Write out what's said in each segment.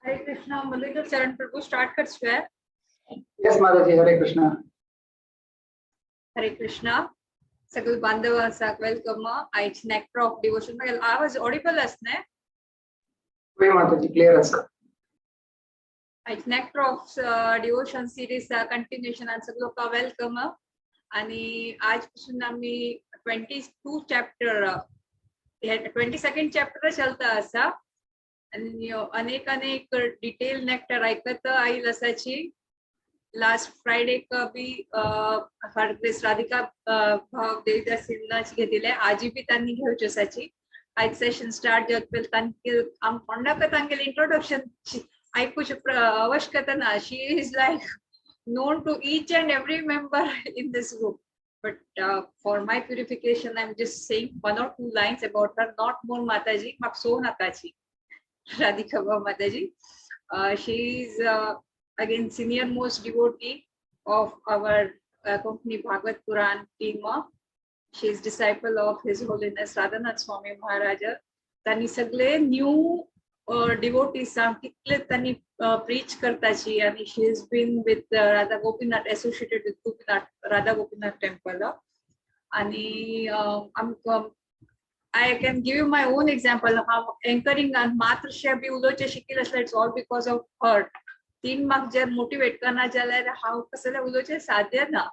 हरे कृष्णा. मुरलीधर चरण प्रभु, start कर चुका है. Yes, Mataji, Hare Krishna. हरे कृष्णा. सगळे बांधव आसाक welcome. आयज नेक्टर ऑफ डिवोशन. आवाज ऑडिबल आस न्ही? वय माताजी, क्लियर आसा. आयज nectar of devotion series continuation सगळे लोक welcome. आणि आजपासून आमी 22 चॅप्टर, 22 चॅप्टर चलता आसा. आणि अनेक अनेक डिटेल नेक्टर आयकत आयल आसाची. लास्ट फ्रायडे बी हर ग्रेस राधिका भाव देवीदास सिन्हाची घेतिले, आजी बी त्यांनी घेवची आसाची. आयज सेशन स्टार्ट जावचे पयलीं तांगे आम कोणाक तांगेले इंट्रोडक्शन आयकुचे आवश्यकता ना. She is like known to each and every member in this group, but for my purification I'm just saying one or two lines about her, not more. Mataji, म्हाका so नाकाची. Radhika Mataji, she is again senior most devotee of our Konkani Bhagavad Puran team. She is disciple of His Holiness Radhanath Swami Maharaja. त्यांनी सगळे new devotees कितले त्यांनी preach करताची. आणि she is been with Radha Gopinath, associated with Gopinath, Radha Gopinath temple. आणि आमकां I can give you my own example. हांव एंकरिंगान मातशें बी उलोवचें शिकिल्लें आसल्यार it's all because of her. तीन म्हाका जर मोटिवेट करना जाल्यार हांव कसलें उलोवचें साध्य ना.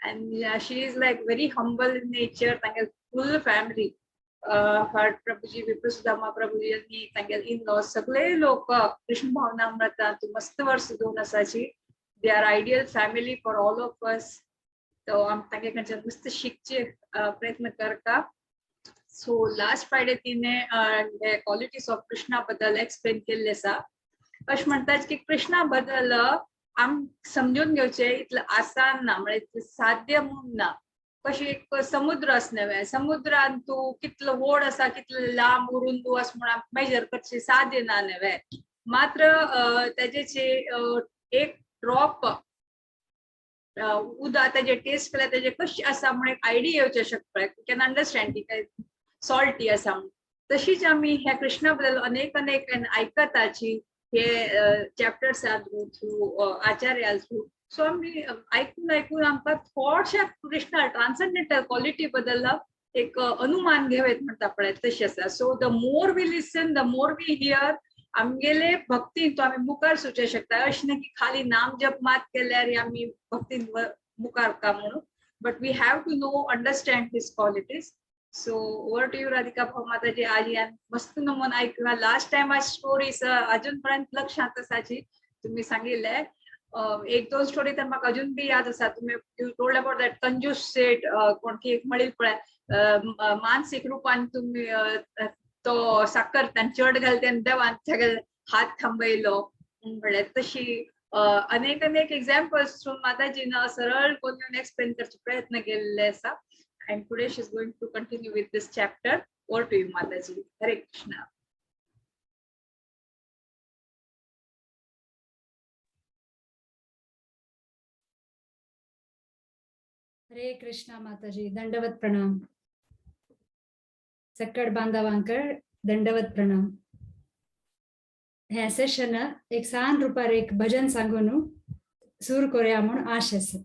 And she is like very humble in nature. तांगेले फूल फॅमिली, हर प्रभुजी, विप्रसुदामा प्रभुजी आनी तांगेले इन लॉ सगळे लोक कृष्ण भावनामृतांत मस्त वर्स दोन आसाची. They are ideal family for all of us. तो आम तांगे कडच्यान मस्त शिकचे प्रयत्न करता. सो लास्ट फ्रायडे तिने हे क्वालिटीज ऑफ कृष्णा बद्दल एक्सप्लेन केल्ले आसा. अशें म्हणटात की कृष्णा बद्दल आम समजून घेवचें इतलें आसान ना, म्हळ्यार इतलें साध्य म्हूण ना. कशी एक समुद्र आसना, समुद्रान तूं कितलो व्हड आसा, कितलो लांब उरुंद आसा म्हूण आमकां मेजर करचें साध्य ना न्हय. मात्र तेजेचे एक ड्रॉप उदक तेजे टेस्ट केल्यार तेजे कशें आसा म्हूण एक आयडिया येवचें शकता, you can understand की काय सॉल्टी आसा म्हूण. तशीच आमी ह्या कृष्णा बद्दल अनेक अनेक आयकताची हे चॅप्टर्स थ्रू आचार्या थ्रू. सो आमी आयकून आयकून आमकां थोडश्या कृष्णा ट्रान्संडेंटल क्वालिटी बद्दल एक अनुमान घेवत म्हणटा पळय तशें आसा. So the more we listen, the more we hear, आमगेले भक्तीन तो आमी मुखार सुचूं शकता. अशें न्ही की खाली नाम जप मात केल्यार आमी भक्तीन मुखार का म्हणून, but we have to know, understand his qualities. So over to you Radhika भाऊ माताजी. आज यान मस्त नमून ऐकला. लास्ट टाइम आज स्टोरीज अजून पर्यंत लक्षात आसाची तुम्ही सांगितले. एक दोन स्टोरी तर म्हाका अजून बी याद आसा. तुम्ही you told about that कंजूस सेठ, कोण की एक म्हणील पळय, मानसीक रुपान तुम्ही तो साकर तान चड घालते आनी देवान सगळे हात थांबयलो म्हणल्यार. तशी अनेक अनेक एक्झाम्पल्स माताजीन सरळ करून एक्सप्लेन करचे प्रयत्न केल्ले आसा. And today she is going to continue with this chapter. Over to you, Mataji. Hare Krishna. Hare Krishna Mataji, दंडवत प्रणाम. सक्कड बांधवांकर दंडवत प्रणाम. हे सेशन एक सान रुपार एक भजन सांगून सुरू करूया म्हूण आश आसा.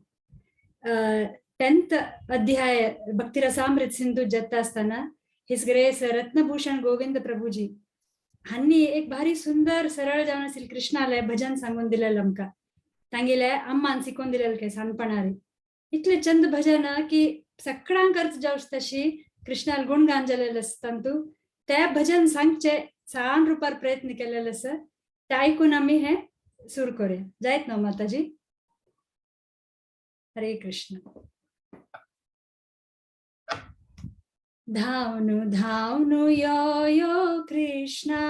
10th अध्याय भक्तिरसामृत सिंधू जत्ता असताना his grace Ratnabhushan Govind Prabhuji हांणी एक भारी सुंदर सरळ जावन श्री कृष्णाले भजन सांगून दिलेलं आमकां. तांगेले अम्मान शिकोवन दिलेलं काय सानपणारे. इतले चंद भजन की सगळ्यांक अर्थ जावचे तशी कृष्णाल गुणगान जालेलं आसता. तूं ते भजन सांगचे सान रुपार प्रयत्न केलेले आसा. ते आयकून आमी हे सुरू करूया. जायत न्हू माताजी? हरे कृष्ण. धावनु धावनु यो यो कृष्णा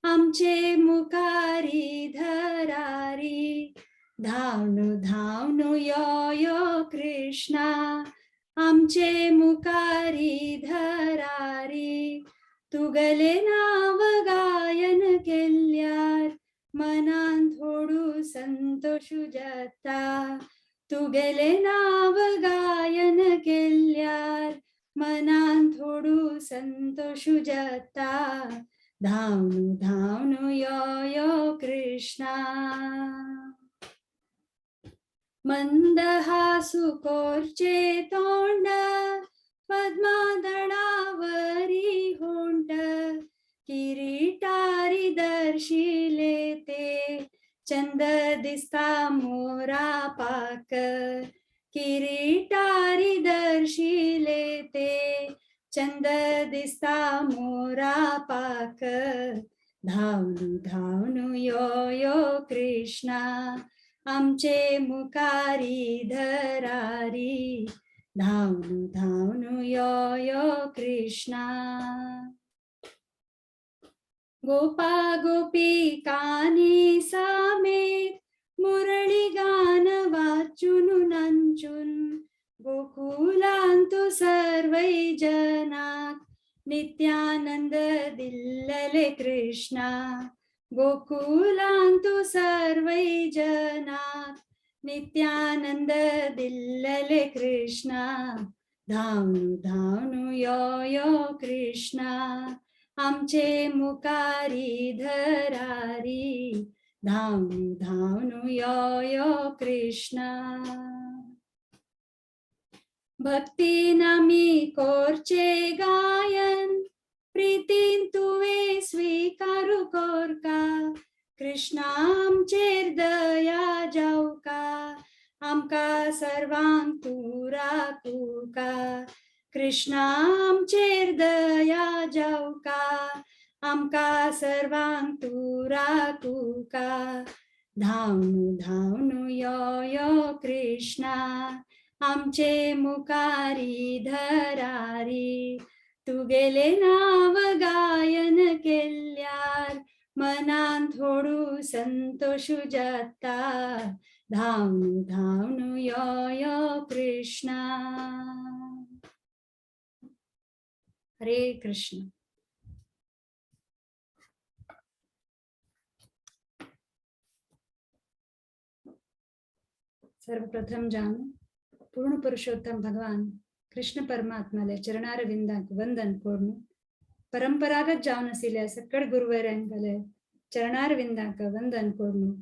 आमचे मुखारी धरारी. धावनु धावनु यो यो कृष्णा आमचे मुखारी धरारी. तुगले नाव गायन केल्यार मनान थोडू संतोषु जाता. तुगेले नाव गायन केल्यार मनान थोडू संतोषु जाता. धावनु धावनु यो यो कृष्णा. मंदहासु कोरचे तोंड, पद्मदळावरी होंट, किरीटारी दर्शिले ते, चंद दिसता मोरा पाक. किरीटारी दर्शिले ते, चंद दिसता मोरा पाक. धावनु धावनु यो यो कृष्णा, आमचे मुकारी धरारी. धावनु धावनु यो यो कृष्णा. गोपा गोपिकानी सामेत, मुरळी गान वाचून नाचून, गोकुलांतु सर्वै जनाक, नित्यानंद दिल्लले कृष्णा. गोकुलांतु सर्वै जनाक, नित्यानंद दिल्लले कृष्णा. धावनु धावनु यो यो कृष्णा, आमचे मुकारी धरारी. धावनु धावनु यो यो कृष्णा. भक्ती नामी कोरचे गायन, प्रीतीन तुवे स्वीकारू कोरका. कृष्णा आमचेर दया जावका, आमका सर्वांक तूं राखूका. कृष्णा आमचेर दया जावका, आमका सर्वांक तूं राखूका. धावनु धावनु यो यो कृष्णा, आमचे मुकारी धरारी. तुगेले नाव गायन केल्यार, मनान थोडू संतोषु जाता. धावनु धावनु यो यो कृष्णा. हरे कृष्ण. सर्वप्रथम जानू पूर्ण पुरुषोत्तम भगवान कृष्ण परमात्माले चरणारविंदाक वंदन करून, परंपरागत जावन आशिल्ल्या सकळ गुरुवैऱ्यांगले चरणारविंदाक वंदन करून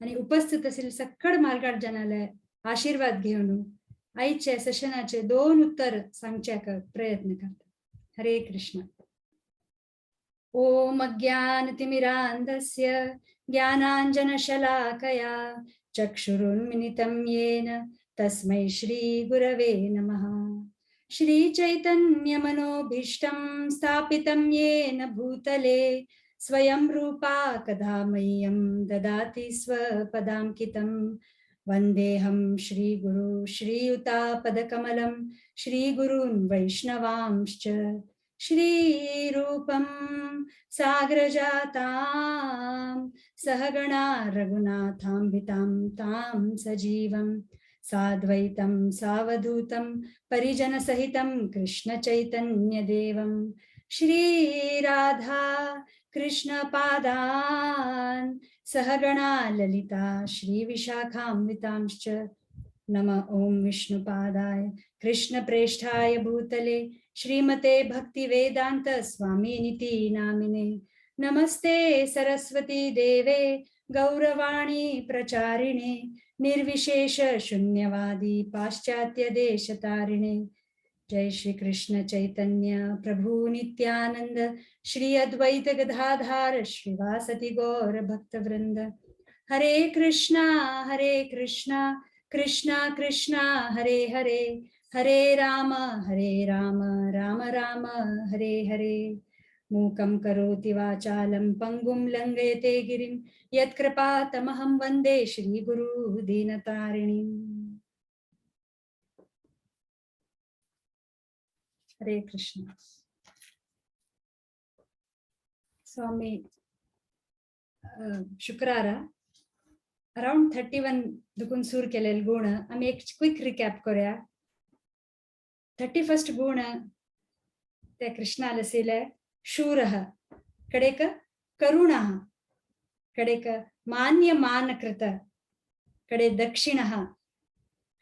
आणि उपस्थित आशिल्ल्या सकळ मार्गाट जनाले आशीर्वाद घेवन आयचे सेशनाचे दोन उत्तर सांगच्याक प्रयत्न करता. हरे कृष्ण. ओम अज्ञानतिमिरान्धस्य ज्ञानाञ्जनशलाकया चक्षुरुन्मिलितं येन तस्मै श्री गुरवे नमः. श्री चैतन्यमनोभीष्टं स्थापितं येन भूतले, स्वयं रूपा कदा मह्यं ददाति स्वपदाङ्कितं. वन्देऽहं श्रीगुरु श्रीयुतापदकमलं श्रीगुरून् वैष्णवांश्च. श्रीरूपं सागरजातां सहगणा रघुनाथाम्बितां तां सजीवं साद्वैतं सावधूतं परिजनसहितं कृष्णचैतन्यदेवं. श्रीराधा कृष्णपादान् सहगणा ललिता श्रीविशाखान्वितांश्च. नम ॐ विष्णुपादाय कृष्णप्रेष्ठाय भूतले श्रीमते भक्तिवेदांत स्वामिनिति नामिने. नमस्ते सरस्वती देवे गौरवाणी प्रचारिणे निर्विशेष शून्यवादी पाश्चात्य देशतारिणे. जय श्री कृष्ण चैतन्य प्रभु नित्यानंद श्री अद्वैत गदाधार श्रीवासति गौर भक्तवृंद. हरे कृष्णा हरे कृष्णा कृष्णा कृष्णा हरे हरे, हरे राम राम राम हरे हरे. मूकं करोति वाचालं पंगुं लंघयते गिरिं, यत्कृपा तमहं वंदे श्रीगुरु दीनतारिणीं. हरे कृष्ण. स्वामी शुक्रारा अराउंड 31 दुकून सूर केलेले गुण आम्ही एक क्विक रिकॅप करूया. 31 गुण त्या कृष्णाला असेल शूरः कडेक करुणः कडेक मान्य मानकृत कडे दक्षिणः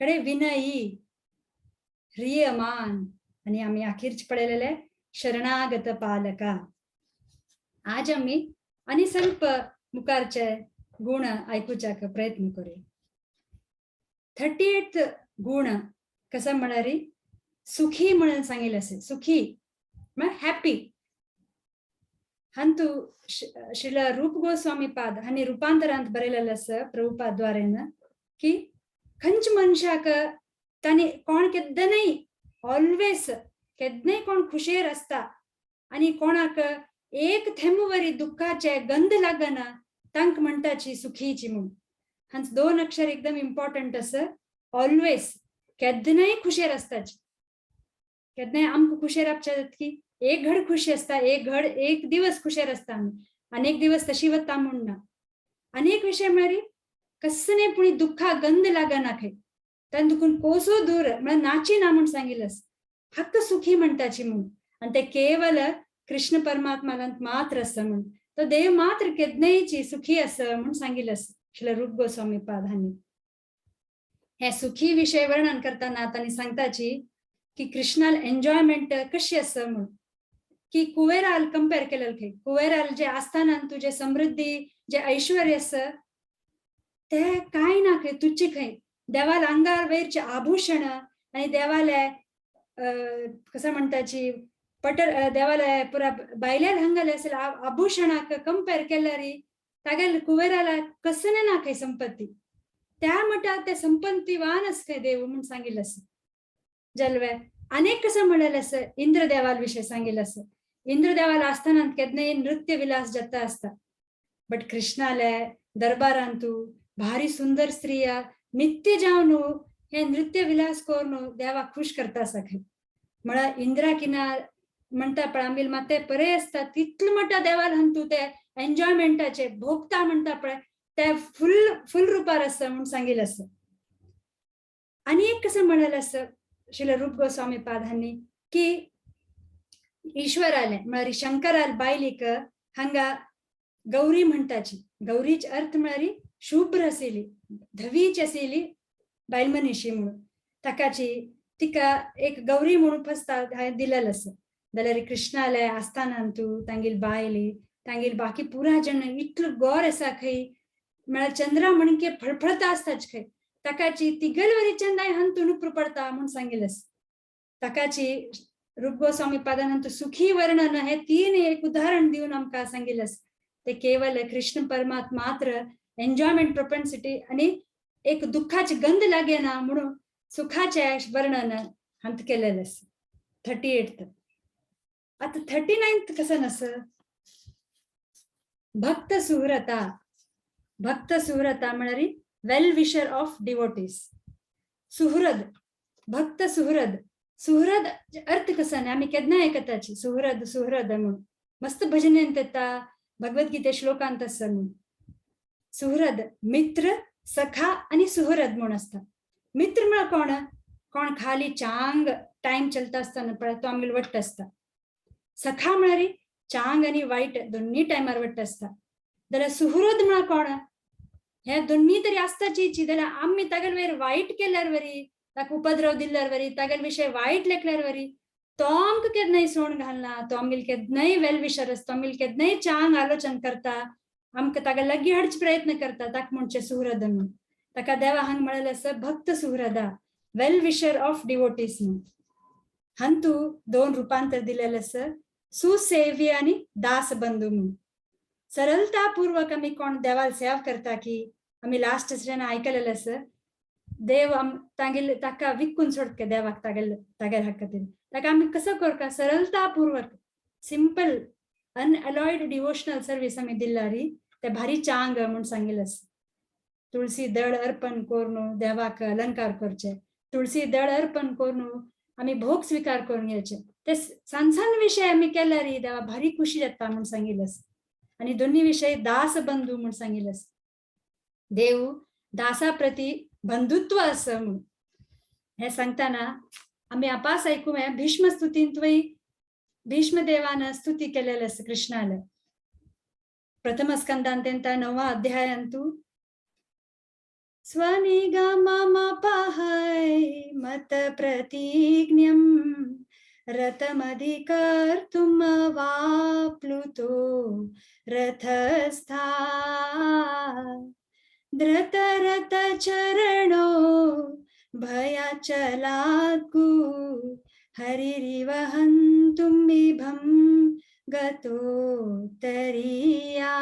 कडे विनयी ह्रियमान आणि आम्ही अखेरच पळयलेले शरणागत पालका. आज आमी आनी ಸ್ವಲ್ಪ मुखारचे गुण आयकुच्याक प्रयत्न करूया. 38 गुण कसं म्हणारी सुखी म्हणून सांगितलं असेल. सुखी म्हळ्यार हॅपी. हंतु श्रील रूप गोस्वामी पाद हांणी रुपांतरांत बरयलेलें आसा प्रभुपाद की खंयच मनशाक तांणी कोण केन्नाय ऑलवेज केन्नाय कोण खुशेर आसता आनी कोणाक एक थेंब वरी दुःखाचे गंध लागना तांक म्हणटाची सुखीची म्हूण. हांच दोन अक्षर एकदम इम्पॉर्टंट आसा. ऑलवेज केन्नाय खुशेर आसताची. केन्नाय आमकां खुशेर रावच्या की एक घड खुशी आसता, एक घड एक दिवस खुशेर आसता आमी, आनी एक दिवस तशी वता म्हूण ना. आनी एक विशय म्हळ्यार कसले पुणी दुःखा गंध लागना खंय तांकां दुखून कोसो दूर म्हळ्यार नाची ना म्हूण सांगिल्लें आसा. हक्क सुखी म्हणटाची म्हूण. आनी ते केवल कृष्ण परमात्मालांत मात्र आसा म्हूण. तो देव मात्र केन्नायची सुखी आसा म्हूण सांगिल्लें आसा श्रील रूप गोस्वामी पाद हांणी. हे सुखी विशय वर्णन करतना तांणी सांगताची की कृष्णाल एन्जॉयमेंट कशी आसा म्हूण. की कुवेराल कंपेर केलेलं खंय कुवेराल जे आसतना तुजे समृद्धी जे ऐश्वर्य आसा ते काय ना खंय तुच्छ खंय. देवाल आंगार वयरचे आभूषण आनी देवाले कसं म्हणटाची पटर देवाले पुरा बायल्याल हांगाले असेल आभूषणाक कंपेर केल्यार तागेल कुवेराला कसने ना खंय संपत्ती. त्या म्हणटा ते संपत्तीवान आसा खंय देव म्हूण सांगिल्लें आसा. जल्वे अनेक कसं म्हणलेलें आसा इंद्रदेवाल विशय सांगिल्लें आसा. इंद्रदेवाल आसतना केन्नाय नृत्य विलास जाता आसता. बट कृष्णाले दरबारांतू भारी सुंदर स्त्रिया नित्य जावन हे नृत्य विलास करून देवाक खुश करता आसा खंय. म्हळ्यार इंद्रा किनार म्हणटा पळय आमगेले माते परे आसता तितले म्हणटा देवाल हंतू ते एन्जॉयमेंटाचे भोगता म्हणटा पळय ते फुल फुल रुपार आसा म्हूण सांगिल्लें आसा. आनी एक कसं म्हणलेलें आसा श्रील रूप गोस्वामी पाद हांणी की ईश्वराले म्हळ्यार शंकराल बायलीक हांगा गौरी म्हणटाची. गौरीच अर्थ म्हळ्यार शुभ्र आशिल्ली धवीच आशिल्ली बायल मनीशी म्हणून ताकाची तिका एक गौरी म्हणून फसता हांवें दिलेलें आसा. जाल्यार कृष्णाले आस्थानांतू तांगेली बायली तांगेली बाकी पुरा जण इतलो गोर आसा खंय म्हळ्यार चंद्रा म्हणके फळफळता आसताच खंय. ताकाची तिगलवरी चंदाय हंतू नुप्र पडता म्हूण सांगिल्लें आसा. ताकाची रूप गोस्वामी पादान सुखी वर्णन हे तीन एक उदाहरण दिवन आमकां सांगिल्लें आसा. ते केवल कृष्ण परमात्मा मात्र एन्जॉयमेंट प्रोपेन्सिटी आनी एक दुःखाची गंध लागेना म्हणून सुखाचे वर्णन हंत केलेलें आसा. 38. आता 39 कसं नस भक्त सुहृता. भक्त सुहृता म्हळ्यार वेल विशर ऑफ डिवोटीज. सुहृद भक्त सुहृद. सुहृद अर्थ कसा नाही आम्ही केन्ना आयकताची सुहृद सुहृद म्हणून मस्त भजनेंत येता भगवद्गीते श्लोकांत आसा म्हणून. सुहृद मित्र सखा आनी सुहृद म्हूण आसता. मित्र म्हळ्यार कोण? कोण खाली चांग टायम चलता आसतना पळय तो आमगेलो वट्ट आसता. सखा म्हळ्यार चांग आनी वायट दोन्ही टायमार वट्ट आसता. जाल्यार सुहृद म्हळ्यार कोण? हे दोन्ही तरी आसताची. जाल्यार आमी तागेले वयर वायट केल्यार वरी ताका उपद्रव दिल्यार वरी तागेले विशय वायट लेखल्यार वरी तो आमकां केन्नाय सोण घालना. तो आमगेले केन्नाय वेल विशर आसता. आमगेले केन्नाय चांग आलोचन करता. आमकां ताका लागीं हाडचे प्रयत्न करता. ताका म्हणचे सुहृद म्हणून. ताका देवा हांगा म्हणलेलें आसा भक्त सुहृदा वेल विशर ऑफ डिवोटीज म्हणून. हांतू दोन रुपांतर दिलेलें आसा सुसेव्य आनी दासबंधू म्हणून. सरळतापूर्वक आमी कोण देवाल सेवा करता की आमी लास्ट जेन्ना आयकलेलें आसा देव तागेले ताका विकून सोडटा देवाक तागेले तागेले खातीर. ताका आमी कसो करता सरळतापूर्वक सिंपल अनअलॉयड डिवोशनल सर्वीस आमी दिल्यारी ते भारी चांग म्हूण सांगिल्लें आसा. तुळसी दळ अर्पण करून देवाक अलंकार करचे. तुळसी दळ अर्पण करून आमी भोग स्वीकार करून घेवचे. ते सान सान विशय आमी केल्यार देवा भारी खुशी जाता म्हूण सांगिल्लें आसा. आनी दोन्ही विशय दासबंधू म्हूण सांगिल्लें आसा. देव दासा प्रती बंधुत्व आसा म्हणून हे सांगतना आमी आपास आयकूं भीष्म स्तुतींतूय भीष्मदेवान स्तुती केलेले आसा कृष्णाले. प्रथम स्कंदांत 9 अध्यायांतू स्वनिगममपहै मत प्रतिज्ञं रतमधिकर्तुमवाप्लुतमर्हसि. तो रथस्था धृतरथ चरणो भयाचलाकु हरिरिव हन्तुं विभं गतो तरिया.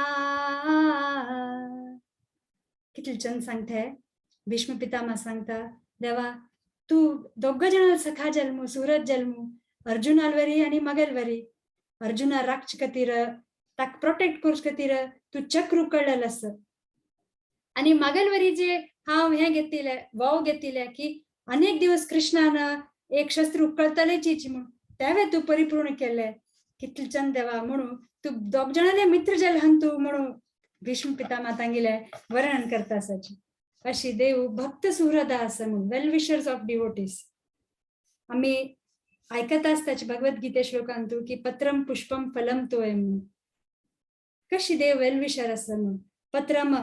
कितले चंद सांगते भीष्म पितामह सांगता, देवा तू दोग जण सखा जल्मू, सुरत जल्मू, अर्जुनालवरी आणि मगलवरी. अर्जुना राखच खातीर, ताका प्रोटेक्ट करूच खातीर तूं चक्र उकळलेलं आसा आणि मागलवरी जे हांव हें घेतिलें, वाव घेतिलें की अनेक दिवस कृष्णान एक शस्त्र उकळतलेची म्हूण तेवे तूं परिपूर्ण केले. कितले चंद देवा म्हणून तूं दोग जणांले मित्र जाले हन तूं म्हणून भीष्म पितामह तांगेले वर्णन करता आसाची. अशी देव भक्त सुहृदा आसा म्हणून, वेल विशर्स ऑफ डिवोटीज. आमी आयकत आसताची भगवद्गीते श्लोकांतू की पत्रम पुष्पम फलम तोय म्हणून. कशी देव वेल विशर आसा म्हणून. पत्रम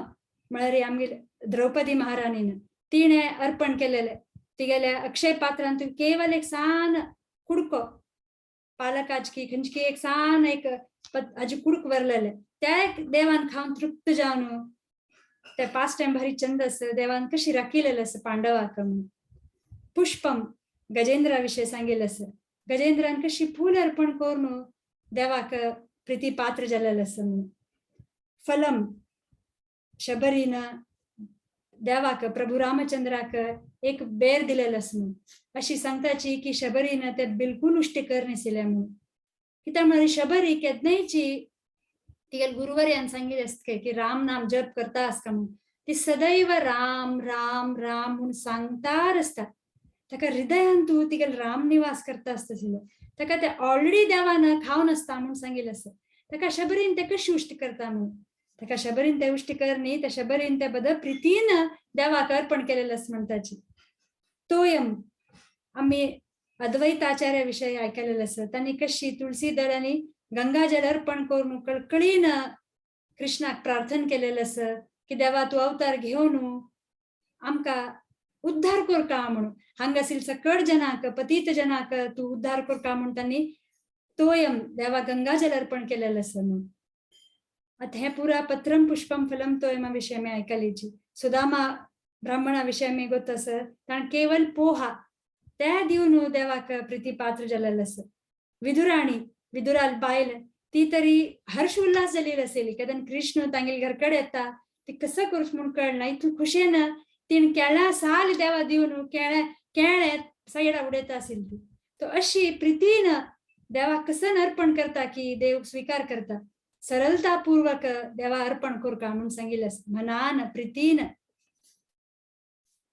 म्हळ्यार आमगे द्रौपदी महाराणीन तिणें अर्पण केलेले तिगेल्या अक्षय पात्रांतू केवल एक सान कुडको पालकाचकी खंयची एक सान एक हाजी कुडक वरलेले त्या एक देवान खावन तृप्त जावन ते पास टायम भारी चंद आसा देवान कशी राखिलेले आसा पांडवाक म्हणून. पुष्पम गजेंद्रा विशय सांगिल्लें आसा, गजेंद्रान कशी फूल अर्पण करून देवाक प्रिती पात्र जालेलें आसा म्हणून. फलम शबरीन देवाक प्रभू रामचंद्राक एक बेर दिलेलो आसा म्हणून. अशी सांगताची की शबरीन ते बिलकुल उश्टे कर नाशिल्लें म्हणून. कित्याक म्हळ्यार शबरी केन्नायची तिगेले गुरुवर्यान सांगिल्लें आसता की राम नाम जप करता आसता म्हणून, ती सदैव राम राम राम म्हूण सांगतार आसता. ताका हृदयान तूं तिगेले राम निवास करता आसता आशिल्लो, ताका ते ऑलरेडी देवान खावन आसता म्हूण सांगिल्लें आसा. ताका शबरीन ते कशी उश्ट करता म्हणून, ताका शबरीन ते उश्ट कर न्ही, त्या शबरीन ते बद प्रितीन देवाक अर्पण केलेलें आसा म्हणटाची. तोयम आमी अद्वैताचार्य विशय आयकलेलें आसा, तांणी कशी तुळसी दळ आनी गंगाजल अर्पण करून कळकळीन कृष्णाक प्रार्थना केलेलें आसा की देवा तूं अवतार घेवन आमकां उद्धार करका म्हणून, हांगासील सकळ जनाक पतीत जनाक तूं उद्धार करका म्हणून तांणी तोयम देवा गंगाजल अर्पण केलेलें आसा म्हणून. आतां हें पुरा पत्रम पुष्पम फलम तोयमा विशय आमी आयकलीची. सुदामा ब्राह्मणा विशय आमी गोत आसा, ताणें केवल पोहा त्या दिवन देवाक प्रिती पात्र जालेलें आसा. विदुराणी विदुराल बायल ती तरी हर्ष उल्हास जालेली आसली, केदन कृष्ण तांगेले घर कडेन येता ती कसं करूच म्हूण कळना, इतलें खुशयेन तिणें केळ्या साल देवा दिवन केळ्या केळें सायडा उडयता आशिल्ली ती. तो अशी प्रितीन देवाक कसं अर्पण करता की देव स्वीकार करता, सरळतापूर्वक देवा अर्पण करका म्हूण सांगिल्लें आसा मनान प्रितीन.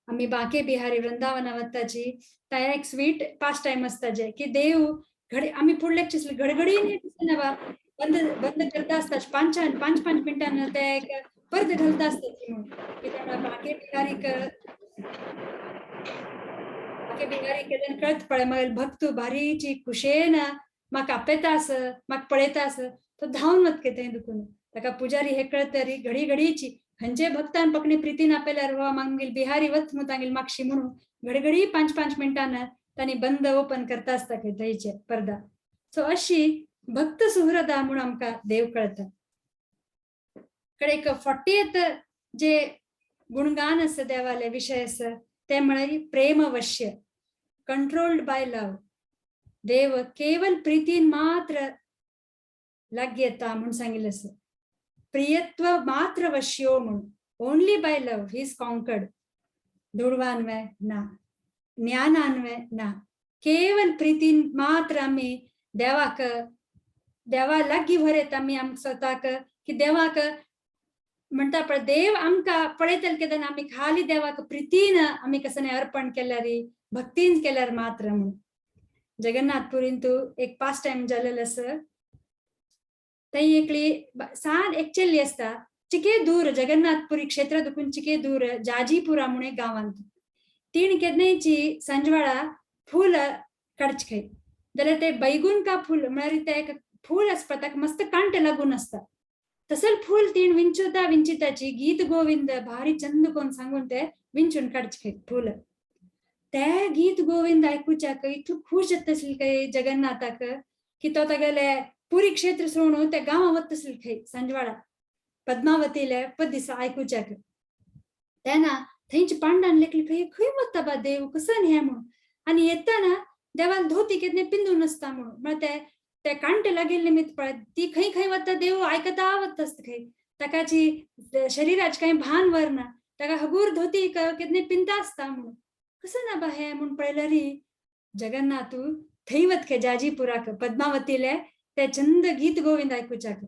आमी बांके बिहारी वृंदावना वताची त्या एक स्वीट पास टायम आसता जे की देव घडी आमी फुडल्याक चिंतलें घडघडीन बा बंद बंद करता आसता पांच पांच पांच मिनटान ते एक परत घालता आसता म्हणून. कित्याक बांके बिहारीक बांके बिहारी केदन कळत पळय मागीर भक्त भारीची खुशयेन म्हाका आपयता आस म्हाका पळयता आस तो धांवन वता थंय दुखून. ताका पुजारी हे कळत तरी घडी घडीची खंयचे भक्तान पकणे प्रितीन आपयल्यार हो मागीर बिहारी वत म्हूण तांगेली मागशी म्हणून घडघडी पांच पांच मिनटान तांणी बंद ओपन करता आसता खंय थंयचे पर्दा. सो अशी भक्त सुहृदा म्हूण आमकां देव कळता. कडेक 40th जे गुणगान आसा देवाले विशय आसा ते म्हळ्यार प्रेमवश्य, कंट्रोल्ड बाय लव. देव केवल प्रितीन मात्र लागीं येता म्हूण सांगिल्लें आसा. प्रियत्व मात्र वश्यो म्हूण, only by love he is conquered. दुडवान ना, ज्ञानान ना, केवल प्रितीन मात्र आमी देवाक देवा लागीं व्हरयता आमी आमकां स्वताक की देवाक म्हणटा पळय देव आमकां पळयतले केन्ना आमी खाली देवाक प्रितीन आमी कसं अर्पण केल्यार, भक्तीन केल्यार मात्र म्हणून. जगन्नाथपुरीन तूं एक पास टायम जालेलो आसा, थंय एकली सान एक चेल्ली आसता चिके दूर जगन्नाथपुरी क्षेत्र दुखून चिके दूर जाजीपुरा म्हणून एक गांवांत. तीण केन्नायची सांजवाळा फूल काडचे खंय जाल्यार ते बैगुन का फूल म्हळ्यार ते एक फूल आसता ताका मस्त कांटे लागून आसता, तसं फूल तीण विंचुता विंचिताची गीत गोविंद भारी चंद कोण सांगून ते विंचून काडचे खंय फूल. ते गीत गोविंद आयकुच्याक इतलो खूश जाता आसले काय जगन्नाथाक की तो तागेले पुरी क्षेत्र सोडून त्या गांवा वत खंय सांजवाडा पद्मावतीले पद आयकुच्याक. तेन्ना थंयची पांडान लेखली खंय खंय वता बा देव कसन हें म्हणून. आनी येताना देवाक धोती केन्ना पिंदून आसता म्हणून, म्हळ्यार ते ते कांटे लागिल्ले निमित्त पळय ती खंय खंय वता देव आयकता वता आसता खंय, ताकाची शरीराचे कांय भान वरना, ताका हगूर धोती केन्ना पिंदता आसता म्हणून. कसं ना बा हें म्हूण पळयल्यार जगन्नाथ थंय वत खंय जाजीपुराक पद्मावतीले ते चंद गीत गोविंद आयकुच्याक.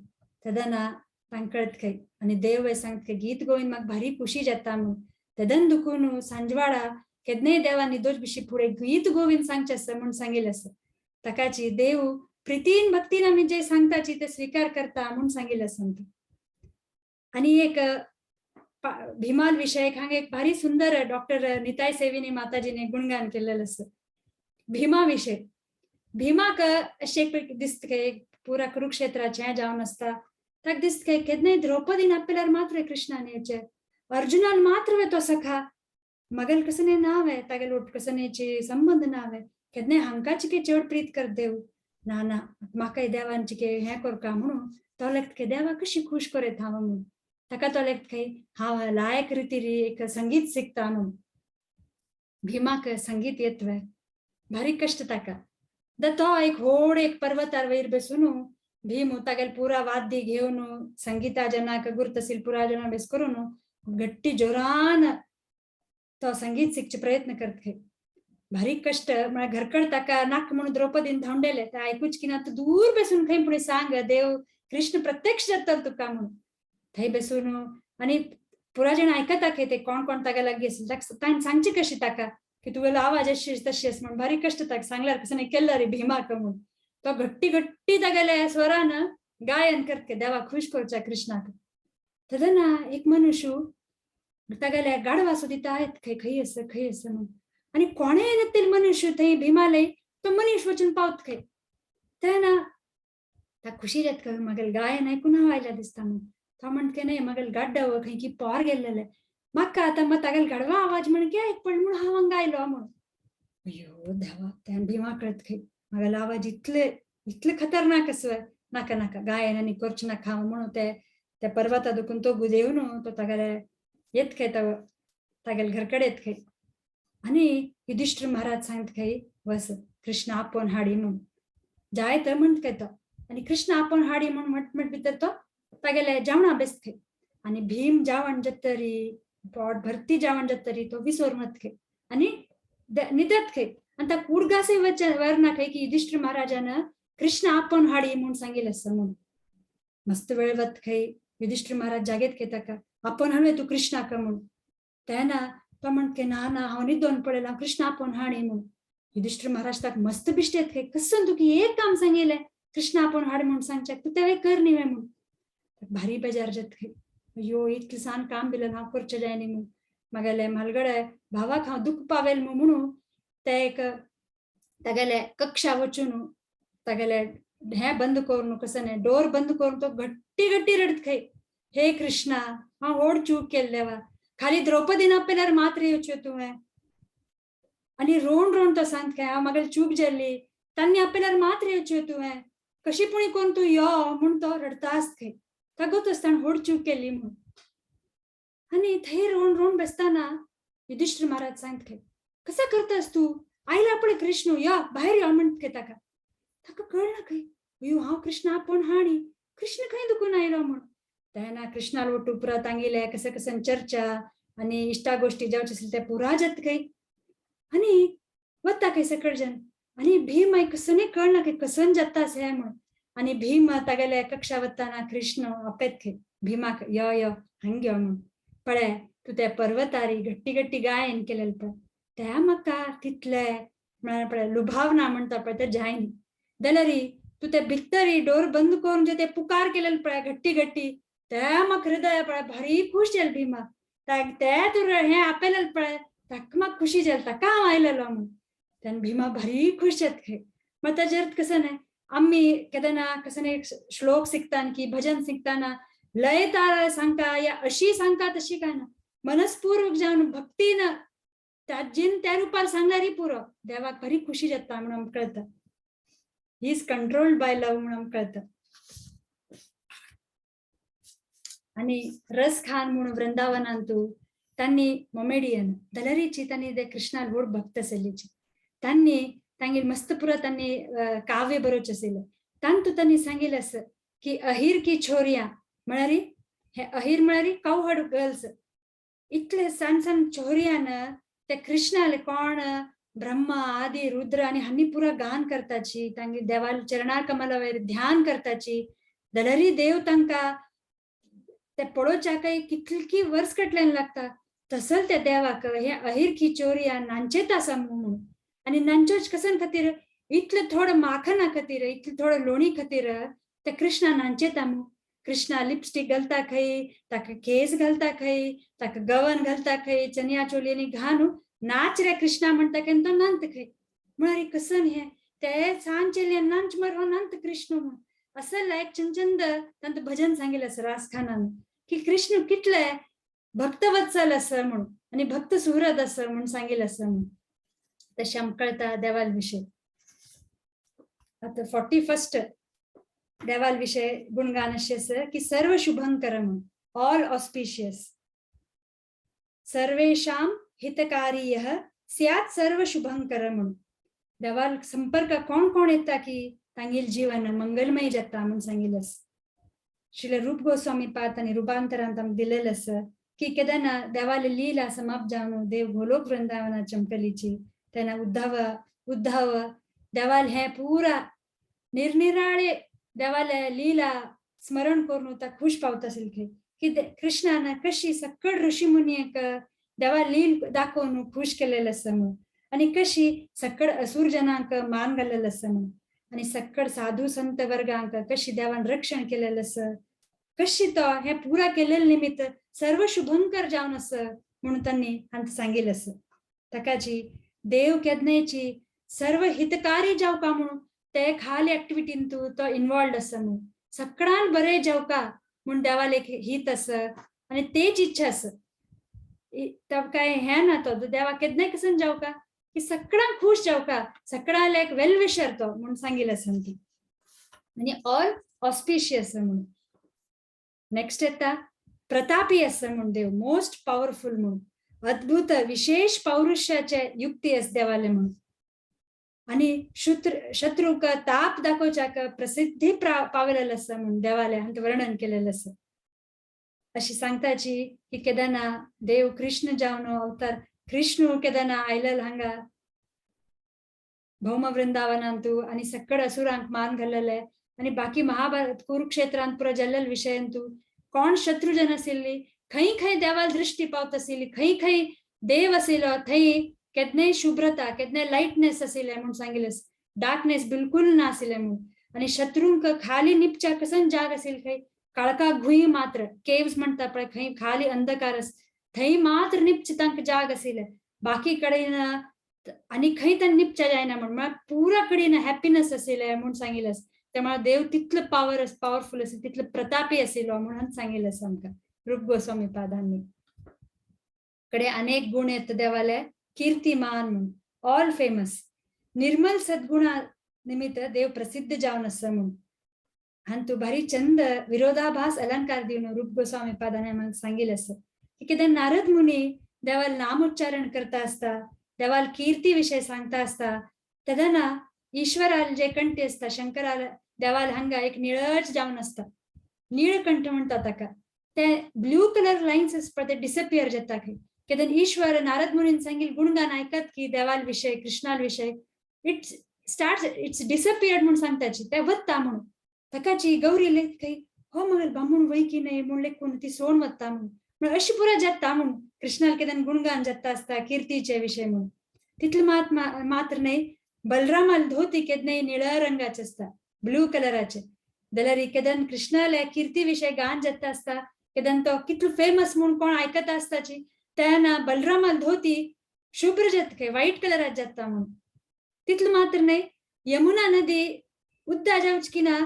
तेदना तांकां कळत खंय आनी देव सांगत खंय गीत गोविंद म्हाका भारी खुशी जाता म्हणून. तेदन दुखून सांजवाडा केन्नाय देवान दोश बिशी फुडें गीत गोविंद सांगचें आसा म्हूण सांगिल्लें आसा. ताकाची देव प्रितीन भक्तीन आमी जे सांगताची ते स्वीकार करता म्हूण सांगिल्लें आसा. आनी एक भीमाल विषय हांगा एक भारी सुंदर डॉक्टर निताय सेविनी माताजीने गुणगान केलेलं आसा भीमा विषय. भीमाक अशें एक दिसता काय पुरा कुरुक्षेत्राचें जावन आसता, ताका दिसता काय केन्नाय द्रौपदीन आपल्यार मात्र कृष्णान येवचें, अर्जुनान मात्र तो सखा, मगल कसने नाव आहे तागेल ओट कसनेची संबंध नाव आहे, केन्नाय हांकाची के चड प्रीत कर देव ना ना म्हाकाय देवांची के हें करका म्हणून तो लेगत काय देवा कशी खुश करेत हांव म्हणून. ताका तो लेगत काय हांव लायक रितीरी एक संगीत शिकता म्हणून. भीमाक संगीत येतवे भारी कष्ट ताका. तो एक व्हड एक पर्वतार वयर बसून भीम तागेल पुरा वाद्य घेवन संगीता जनाक गुर्तसील पुरा जना बेस करून गट्टी जोरान तो संगीत शिकचे प्रयत्न करत खंय. भारी कष्ट म्हळ्यार घरकड ताका नाक म्हणून द्रौपदीन धांवडेले ते आयकूच की ना तूं दूर बसून खंय पुणें सांग देव कृष्ण प्रत्यक्ष जातलो तुका म्हणून. थंय बसून आनी पुरा जण आयकता खंय ते कोण कोण ताका लागीं आसले ताणें सांगचे कशें ताका की तुगेलो आवाज अशी तशी आसा म्हणून. भारी कष्ट ताका सांगल्यार कसं नाही केलं रे भीमाक म्हणून. तो घट्टी घट्टी तागेल्या स्वरान गायन करत देवा खुश करच्या कृष्णाक. तेन्ना एक मनुष्य तागेल्या गाडवा दिता येत खंय खंय आसा खंय आसा म्हणून. आनी कोणेय येतले मनुष्य थंय भीमालय तो मनीस वचून पावत खंय. तेन्ना ताका खुशी जाता खंय म्हागेलें गायन आयकून हांव आयल्या दिसता म्हणून. तो म्हणटा की न्हय म्हागेलें गाड्डव खंय की पोर गेल्लेलें म्हाका आतां मात तागेले गाडवा आवाज म्हण की आयक पडलो म्हणून हांव हांगा आयलो म्हणून. अयो देवा त्यान भीमा कळत खंय म्हागेलो आवाज इतले इतले खतरनाक आसा, नाका नाका गायन आनी करचें नाका हांव म्हणून ते त्या पर्वता दुखून तो गुदेवन तो तागेले येत खंय तो तागेले घर कडेन येत खंय. आनी युधिष्ठिर महाराज सांगत खंय वस कृष्ण आपोवन हाडी म्हणून जाय तर म्हणत खंय तो. आनी कृष्ण आपोवन हाडी म्हूण म्हट म्हट भितर तो तागेले जेवणा बेसत खंय. आनी भीम जेवण जातरी पोट भरती जेवण जातरी तो विसर म्हणत खंय आनी निदत खंय. आनी ताका उडगासय वरना खंय की युधिष्ठिर महाराजान कृष्ण आपोवन हाडी म्हूण सांगिल्लें आसा म्हणून. मस्त वेळ वत खंय युधिष्ठिर महाराज जागेत खंय ताका आपोवन हाडूं तूं कृष्णाक म्हणून. तेन्ना तो म्हणटा की ना ना हांव न्हिदोन पळयलां कृष्ण आपोवन हाडी म्हणून. युधिष्ठिर महाराज ताका मस्त बिश्टेत खंय कसं तुका एक काम सांगिल्लें कृष्ण आपोवन हाड म्हणून सांगच्याक तूं तें कर न्ही म्हणून. भारी बेजार जात खंय अयो इतलें सान काम दिलें हांव करचें जाय न्ही म्हणून, म्हागेले म्हालगडे भावाक हांव दुख्ख पावेल म्हणून ते एक तागेले कक्षा वचून तागेले हें बंद करून कसं न्ही डोर बंद करून तो घट्टी घट्टी रडत खंय हे कृष्णा हांव व्हड चूक केल्ले वा खाली द्रौपदीन आपल्यार मात्र येवच्यो तुवें. आनी रोण रोण तो सांगत खंय हांव म्हागेली चूक जाल्ली तांणी आपल्यार मात्र येवच्यो तुवें कशी पुणी करून तूं यो म्हूण तो रडता आसत खंय. तागोत आसतना व्हड चूक केली म्हणून. आनी थंय रोण रोण बसतना युधिष्ठिर महाराज सांगत खंय कसं करतास तूं आयला पळय कृष्ण यो भायर यो म्हणत खंय ताका. ताका कळना खंय अयो हांव कृष्ण आपोवन हाडी कृष्ण खंय दुखून आयलो म्हूण. तेन्ना कृष्णाल वट्टू पुरा तांगेले कसं कसं चर्चा आनी इश्टा गोश्टी जावचे आसले ते पुरा जात खंय. आनी वता खंय सकळजन आनी भीम मागीर कसं कळना खंय कसन जाता अशें हें म्हूण. आनी भीम तागेले कक्षा वतना कृष्ण आपयत खंय भीमाक यो यो हांग यो म्हूण. पळय तूं त्या पर्वतारी घट्टी घट्टी गायन केलेलें पळय त्या म्हाका तितले म्हळ्यार पळय लुभावना म्हणटा पळय तें जाय न्ही. जाल्यार तूं ते भितरी डोर बंद करून जे ते पुकार केलेले पळय घट्टी घट्टी त्या म्हाका हृदय पळय भारी खुश जालें भीमा. ते तूं हें आपयलेलें पळय ताका म्हाका खुशी जाली ताका हांव आयलेलो म्हणून. तेन्ना भीमा भारी खुश जाता खंय. मागीर ताजेर कसं न्ही आमी केन्ना कसं न्ही श्लोक शिकताना की भजन शिकताना लय ताळ सांगता या अशी सांगता तशी काय ना मनस्पूर्वक जावन भक्तीन त्या जिन त्या रुपार सांगल्यारय पुरो देवाक भारी खुशी जाता म्हणून आमकां कळटा. He is controlled by love म्हणून आमकां कळटा. आणि रस खान म्हणून वृंदावनांतू त्यांनी मोमेडियन दलरीची त्यांनी ते कृष्णाल व्हड भक्त आसलेची. त्यांनी तांगेर मस्त पुरा त्यांनी काव्य बरोवचें आशिल्लें. तांतू त्यांनी सांगिल्लें आसा की अहिर की छोरिया म्हळ्यार हे अहिर म्हळ्यार कावहड गर्ल्स, इतले सान सान छोरियान ते कृष्णाले कोण ब्रह्मा आदी रुद्र आनी हांणी पुरा गान करताची, तांगे देवाल चरणार कमला वयर ध्यान करताची. दलरी देव तांकां ते पळोवच्याकय कितली वर्स कटल्यान लागता तसल त्या देवाक हे अहिर की चोरिया नांचेत आसा म्हणून. आनी नांचोच कसन खातीर इतले थोडो माखना खातीर, इतले थोडो लोणी खातीर ते कृष्णा नांचेता मू. कृष्णा लिपस्टीक घालता खंय, ताका केस घालता खंय, ताका गवन घालता खंय, चनिया चोलयांनी घालून नाच रे कृष्णा म्हणटा केन्ना तो नंत खंय. म्हळ्यार कसन हे ते सान चेल्यान नाच मर हो नंत कृष्ण म्हूण असं एक चंद तांतूं भजन सांगिल्लें आसा रासखानान की कृष्ण कितले भक्तवत्सल आसा म्हणून आनी भक्त सुहृद आसा म्हणून सांगिल्लें आसा म्हणून. तशें आमकां कळटा देवाल विशय. आतां 41 देवाल विशय गुणगान अशें आसा की सर्व शुभंकर म्हणून, ऑल ऑस्पिशियस, सर्वेषां हितकारी यः स्यात् सर्व शुभंकर म्हणून. देवाल संपर्क कोण कोण येता की तांगेल जीवन मंगलमय जाता म्हणून सांगिल्लें आसा. श्रील रूप गोस्वामी पाद आनी रुपांतरांत आमकां दिलेलें आसा की केन्ना देवाली लीला समाप्त जावन देव गोलोक वृंदावना चमकलीची तेन्ना उद्धव उद्धव देवाल हें पुरा निरनिराळे देवाले लीला स्मरण करून ता खुश पावता आशिल्ले की कृष्णान कशी सकळ ऋषी मुनियक देवा लील दाखोवन खुश केलेलें आसा म्हणून, आनी कशी सकळ असुर जनांक मान घाल्लेलें आसा म्हणून, आनी सकळ साधू संत वर्गांक कशी देवान रक्षण केलेलें आसा, कशी तो हें पुरा केलेलें निमित्त सर्व शुभंकर जावन आसा म्हणून तांणी हांकां सांगिल्लें आसा. ताकाची देव केदनेची सर्व हितकारी जावका म्हणून ते खाली एक्टिविटीन तूं तो इन्वॉल्ड आसा म्हणून, सगळ्यान बरें जावका म्हूण देवाल एक हित आसा आनी तेच इच्छा आसा. तो काय हें ना तो देवा केन्नाय कसन जावका की सगळ्यांक खुश जावका, सगळ्यांक एक वेल विशर तो म्हणून सांगिल्लें आसा ती. आनी ऑल ऑस्पिशियस म्हणून. नेक्स्ट येता प्रतापी आसा म्हूण देव, मोस्ट पावरफुल म्हणून, अद्भुत विशेष पौरुषाचे युक्ती आसा देवाले म्हणून. आनी शत्रूक ताप दाखोवच्याक प्रसिद्धी पावलेलें आसा म्हूण देवाले हांकां वर्णन केलेलें आसा. अशी सांगताची की केदना देव कृष्ण जावन अवतार कृष्ण केदना आयलेलो हांगा भौम वृंदावनांतू आनी सकळ असुरांक मान घाल्लेले आनी बाकी महाभारत कुरुक्षेत्रांत पुरा जाल्लेले विशयांतू कोण शत्रुजन आशिल्ली, खंय खंय देवाल दृष्टी पावत आशिल्ली, खंय खंय देव आशिल्लो थंय केदनाय शुभ्रता केदनाय लायटनेस आशिल्लें म्हूण सांगिल्लें, डार्कनेस बिलकुल ना आशिल्लें म्हूण. आनी शत्रूंक खाली निपच्या कसन जाग आशिल्ली खंय काळका घुंय मात्र केव्स म्हणटा पळय खंय खाली अंधकार आस थंय मात्र निपचे तांकां जाग आशिल्लें, बाकी कडेन आनी खंय तांकां निपच्या जायना म्हूण, म्हळ्यार पुरा कडेन हॅप्पीनेस आशिल्लें म्हूण सांगिल्लें. त्यामुळे देव तितलो पावरफुल आशिल्लो, तितलो प्रतापी आशिल्लो म्हणून सांगिल्लें आसा आमकां रूप गोस्वामी पादांनी. कडे अनेक गुण येता देवाले, कीर्तिमान म्हूण, ऑल फेमस, निर्मल सद्गुणा निमित्त देव प्रसिद्ध जावन आसा म्हूण. हांतू भारी चंद विरोधाभास अलंकार दिवन रूप गोस्वामी पादांनी आमकां सांगिल्लें आसा की कितें नारद मुनी देवाल नामोच्चारण करता आसता, देवाल कीर्ती विशय सांगता आसता, तेन्ना ईश्वराल जे कंठी आसता शंकराल देवाल हांगा एक निळच जावन आसता, निळकंठ म्हणटा ताका, ते ब्लू कलर लायन्स आसता ते डिसपियर जाता खंय. केदन ईश्वर नारद मुनीन सांगिल गुणगान आयकत की देवाल विशय कृष्णाल विशय it's start it's disappeared म्हूण सांगताची ते वत्ता म्हणून. ताकाची गौरी लेख खंय हो मगल बामूण वय की न्हय म्हूण लेखून ती सोण वत्ता म्हणून, म्हण अशी पुरा जाता म्हणून कृष्णाल केदन गुणगान जाता आसता कीर्तीचे विशय म्हणून. तितले मात्र न्हय बलरामाल धोती केदनय निळ्या रंगाचे आसता, ब्लू कलराचे, जाल्यार केदन कृष्णाले कीर्ती विशय गान जाता आसता, केदन तो कितलो फेमस म्हूण कोण आयकता आसताची तेन्ना बलरामाल धोती शुभ्र जाता खंय व्हायट कलरात जाता म्हणून. तितले मात्र न्हय यमुना नदी उद्दा जावची ना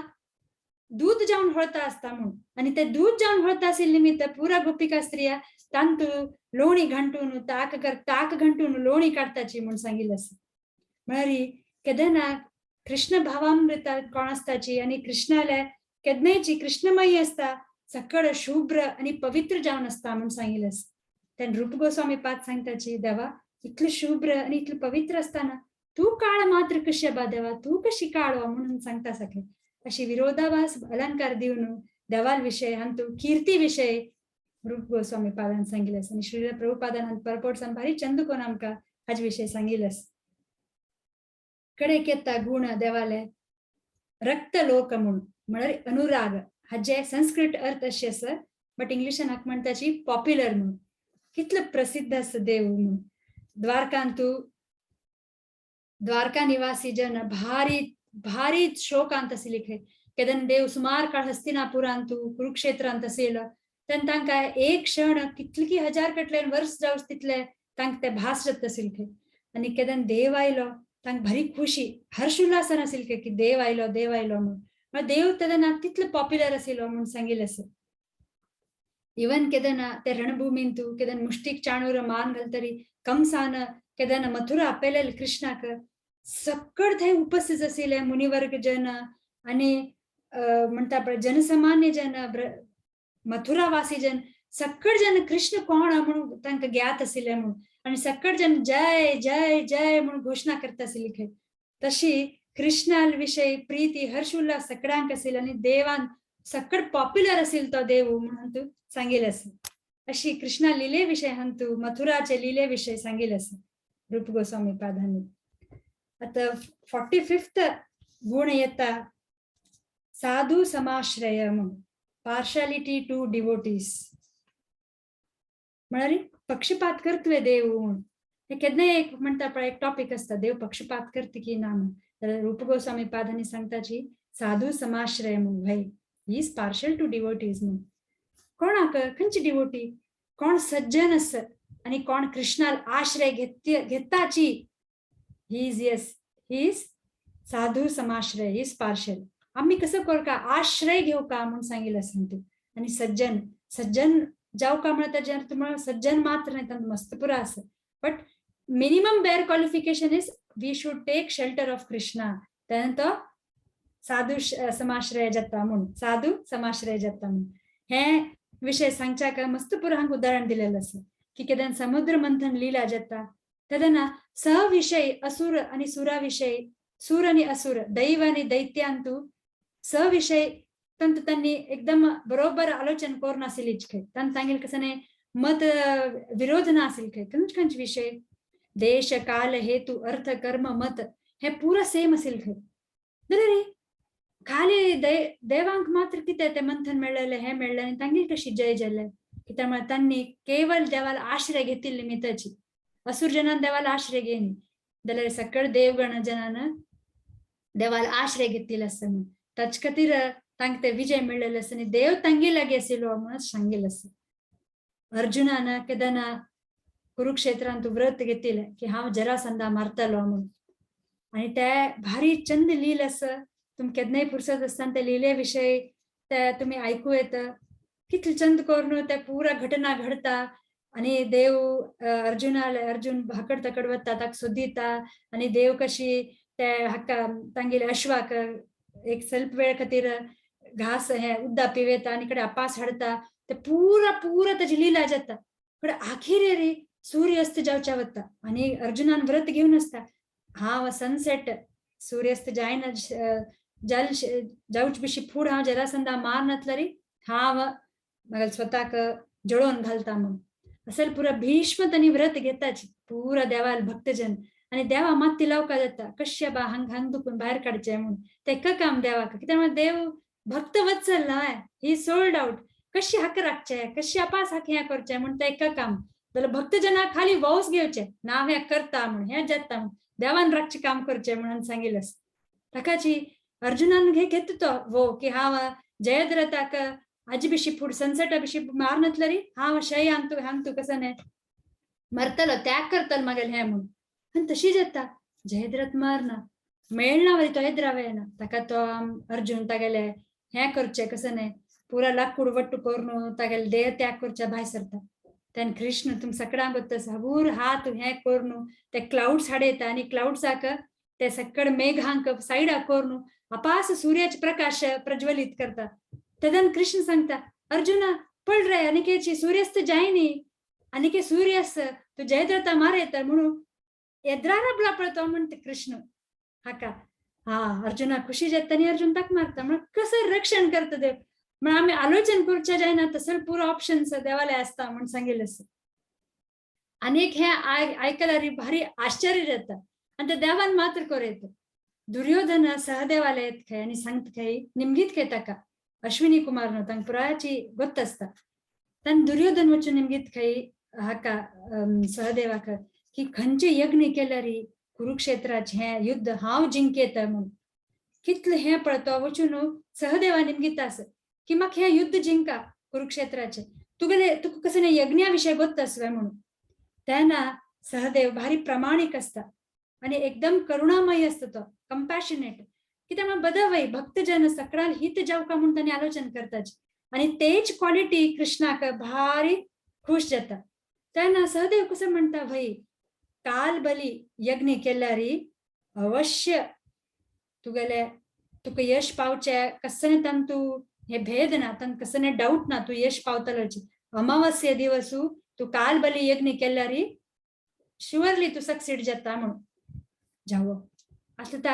दूध जावन होळता आसता म्हणून, आनी ते दूध जावन होळता आशिल्ले निमित्त पुरा गोपिका स्त्रिया तांतू लोणी घांटून ताक घांटून लोणी काडटाची म्हूण सांगिल्लें आसा. म्हळ्यार केदना कृष्ण भावामृत कोण आसताची आनी कृष्णाले केदनायची कृष्णमयी आसता, सकळ शुभ्र आनी पवित्र जावन आसता म्हूण सांगिल्लें आसा. तेन्ना रूप गोस्वामी पाद सांगताची, देवा इतलें शुभ्र आनी इतलें पवित्र आसतना तूं काळ मात्र कशें बा देवा, तूं कशी काळो म्हणून सांगता सगळे. अशी विरोधाभास अलंकार दिवन देवाल विशय हांतू कीर्ती विशय रूप गोस्वामी पादान सांगिल्लें आसा. आनी श्री प्रभुपादान हांत परपोर्ट्सान भारी चंद कोन आमकां हाजे विशय सांगिल्लें आसा. कडेक येता गुण देवाले रक्त लोक म्हूण, म्हळ्यार अनुराग. हाजे संस्कृत अर्थ अशें आसा, बट इंग्लिशान हाका म्हणटाची पॉप्युलर म्हूण. कितलो प्रसिद्ध आसा देव म्हूण. द्वारकांतू द्वारका निवासी जन भारी भारी शोकांत आशिल्ली खंय. केदन देव सुमार काळ हस्तिनापुरांतू कुरुक्षेत्रांत आशिल्लो तेन्ना तांकां एक क्षण कितले की हजार कटल्यान वर्स जावं तितले तांकां ते भास जाता आशिल्ले खंय. आनी केदन देव आयलो तांकां भारी खुशी हर्ष उल्लासान आशिल्ले खंय की देव आयलो देव आयलो म्हूण. म्हळ्यार देव तेन्ना तितलो पॉप्युलर आशिल्लो म्हूण सांगिल्लें आसा. इवन केदना ते रणभूमींतू केदन मुष्टीक चाणूर मान घालतरी कंसान केदन मथुरा आपयलेले कृष्णाक, सकळ थंय उपस्थित आशिल्ले मुनिवर्ग जन आनी म्हणटा पळय जनसामान्य जन, मथुरावासी जन, सकळ जन कृष्ण कोण म्हणून तांकां ज्ञात आशिल्ले म्हणून. आनी सकळ जन जय जय जय म्हणून घोशणा करता आशिल्ली खंय. तशी कृष्णा विशय प्रीती हर्ष उल्लास सगळ्यांक आशिल्लो आनी देवान सकळ पॉप्युलर आशिल्लो तो देव म्हणून तूं सांगिल्लें आसा. अशी कृष्णा लिले विशय हांतू मथुराचे लिले विशय सांगिल्लें आसा रूप गोस्वामी पादांनी. आतां 45th गुण येता साधू समाश्रय म्हणून, पार्शालिटी टू डिवोटीज. म्हळ्यार पक्षपात करतले देव म्हूण. हे केन्नाय एक म्हणटा पळय एक टॉपीक आसता, देव पक्षपात करता की ना म्हूण. जाल्यार रूप गोस्वामी पादांनी सांगताची साधू समाश्रय म्हूण, भाई he is partial to devotees म्हूण. कोणाक खंयची डिवोटी, कोण सज्जन आसा आनी कोण कृष्णाल आश्रय घेताची, he is, yes, he is साधू समाश्रय, he is partial. आमी कसो करका आश्रय घेवका म्हूण सांगिल्लें आसा तूं. आनी सज्जन, सज्जन जावका म्हळ्यार ताजें अर्थ म्हळ्यार सज्जन मात्र न्हय, तांकां मस्त पुरो आसा, but minimum bare qualification is we should take shelter of Krishna. तेन्ना तो साधू समाश्रय जाता म्हूण, साधू समाश्रय जाता म्हूण. हे विशय सांगच्याक मस्त पुरो हांकां उदाहरण दिलेलें आसा की केन्ना समुद्र मंथन लीला जाता तेन्ना सविशय असुर आनी सुरा विशय, सुर आनी असुर, दैव आनी दैत्यांतू सविशय तंत तांणी एकदम बरोबर आलोचन करून आशिल्लीच खंय. तांकां तांगेले कसं न्हय मत विरोध ना आशिल्ले खंय. खंयचे खंयचे विशय देश काल हेतू अर्थ कर्म मत हे पुरा सेम आशिल्ले खंय. जाल्यार खाली देवांक मात्र कितें तें मंथन मेळ्ळेलें हें मेळ्ळें आनी तांगेली कशी जय जालें. कित्याक म्हळ्यार तांणी केवल देवाला आश्रय घेतिल्ली निमित्ताची. असुर जनान देवाला आश्रय घेयनी जाल्यार सकळ देवगण जनान देवाला आश्रय घेतिल्लो आसा म्हूण. ताचे खातीर तांकां ते विजय मेळ्ळेले आसा आनी देव तांगे लागीं आशिल्लो म्हणून सांगिल्लें आसा. अर्जुनान केदना कुरुक्षेत्रांत व्रत घेतिल्लें की हांव जरासंधा मारतलो म्हणून. आनी ते भारी चंद लील आसा, तुमी केन्नाय फुरसत आसतना ते लिले विशय ते तुमी आयकूं येता. कितले चंद करून ते पुरा घटना घडता आनी देव अर्जुनाले अर्जुन भाकड तकड वता ताका सोदिता आनी देव कशी ते हाका तांगेले अश्वाक एक स्वल्प वेळ खातीर घास हे उद्दा पिवेता आनी कडे अपास हाडता, ते पुरा पुरा ताजी लीला जाता. पण आखीर रे सूर्यास्त जावच्या वता आनी अर्जुनान व्रत घेवन आसता, हांव सनसेट सूर्यास्त जायना जल जावच बिशी फूड हांव जरासंधा मार नातल्यार हांव म्हाका स्वताक जळोवन घालता म्हणून. असल पुरा भीष्म तांणी व्रत घेताची पुरा देवाल भक्तजन आनी देवा मात लावका जाता कश्या बा हांग हांग दुखून भायर काडचें म्हणून. तेका काम देवाक, कित्याक म्हळ्यार देव भक्त वत्सल न्हय, ही सोल्ड आउट, कशी हाक राखचे कशी अपास हाक हें करचें म्हूण तेका काम. जाल्यार भक्तजना खाली वौस घेवचे ना हें करता म्हूण हें जाता म्हूण देवान राखचें काम करचें म्हणून सांगिल्लें आसा. ताकाची अर्जुनान हे घेत तो वो की हांव जयद्रथाक आजी बिशी फूड सनसेटा बिशी मार नातल्यार हांव शय हांगतू हांगतू कसं न्हय मरतलो त्याग करतलो मागेल हें म्हूण. आनी तशी जाता जयद्रथ मारना मेळना वरी तो येद्रावे येना ताका तो अर्जुन तागेले हें करचें कसं न्हय पुरा लाकूड वट्टू करून तागेले देह त्याग करच्या भायर सरता. तेन्ना कृष्ण तुम सगळ्यांक वता हूर हात हें करून ते क्लाउड्स हाडयता आनी क्लाउड्साक ते सकड मेघांक सायडा करून अपास सूर्याचे प्रकाश प्रज्वलित करता. तेदन कृष्ण सांगता अर्जुना पळ रे अनिकेची सूर्यास्त जायनी, अनिके सूर्यास्त तू जयद्रथा मारयता म्हणून एद्रारबला पळतो म्हणते कृष्ण हाका. हा अर्जुना खुशी जाता आनी अर्जुन ताका मारता. म्हणून कसं रक्षण करता देव, म्हण आमी आलोचन करच्या जायना तसं पुरो ऑप्शन्स देवाले आसता म्हण सांगिल्लें आसा. आनी एक हें आयकल्यार भारी आश्चर्य जाता आनी ते देवान मात्र करयता. दुर्योधन सहदेवाले येत खंय आनी सांगता खंय निमगीत खंय ताका अश्विनी कुमार न्हू तांकां पुरायची गोत्त आसता. तांणी दुर्योधन वचून निमगीत खंय हाका सहदेवाक की खंयचे यज्ञ केल्यार कुरुक्षेत्राचें हें युद्ध हांव जिंकयता म्हूण. कितलें हें पळयता वचून सहदेवा निमगीत आसा की म्हाका हें युद्ध जिंका कुरुक्षेत्राचें, तुगेले तुका कसं यज्ञा विशय गोत्त आसवे म्हणून. तेन्ना सहदेव भारी प्रामाणीक आसता आनी एकदम करुणामय आसता तो, कंपॅशनेट. कित्याक म्हळ्यार बदवय भक्तजन सकळाल हित जावका म्हूण तांणी आलोचन करताच आनी तेच क्वॉलिटी कृष्णाक भारी खुश जाता. तेन्ना सहदेव कसो म्हणटा भई काल बली यज्ञ केल्यार अवश्य तुगेले तुका यश पावचें, कसने तान तूं हे भेद ना, तान कसने डावट ना तूं यश पावतलोची. अमावस्या दिवसू तूं काल बली यज्ञ केल्यार शुअरली तूं सक्सीड जाता म्हणून. जावो आतां त्या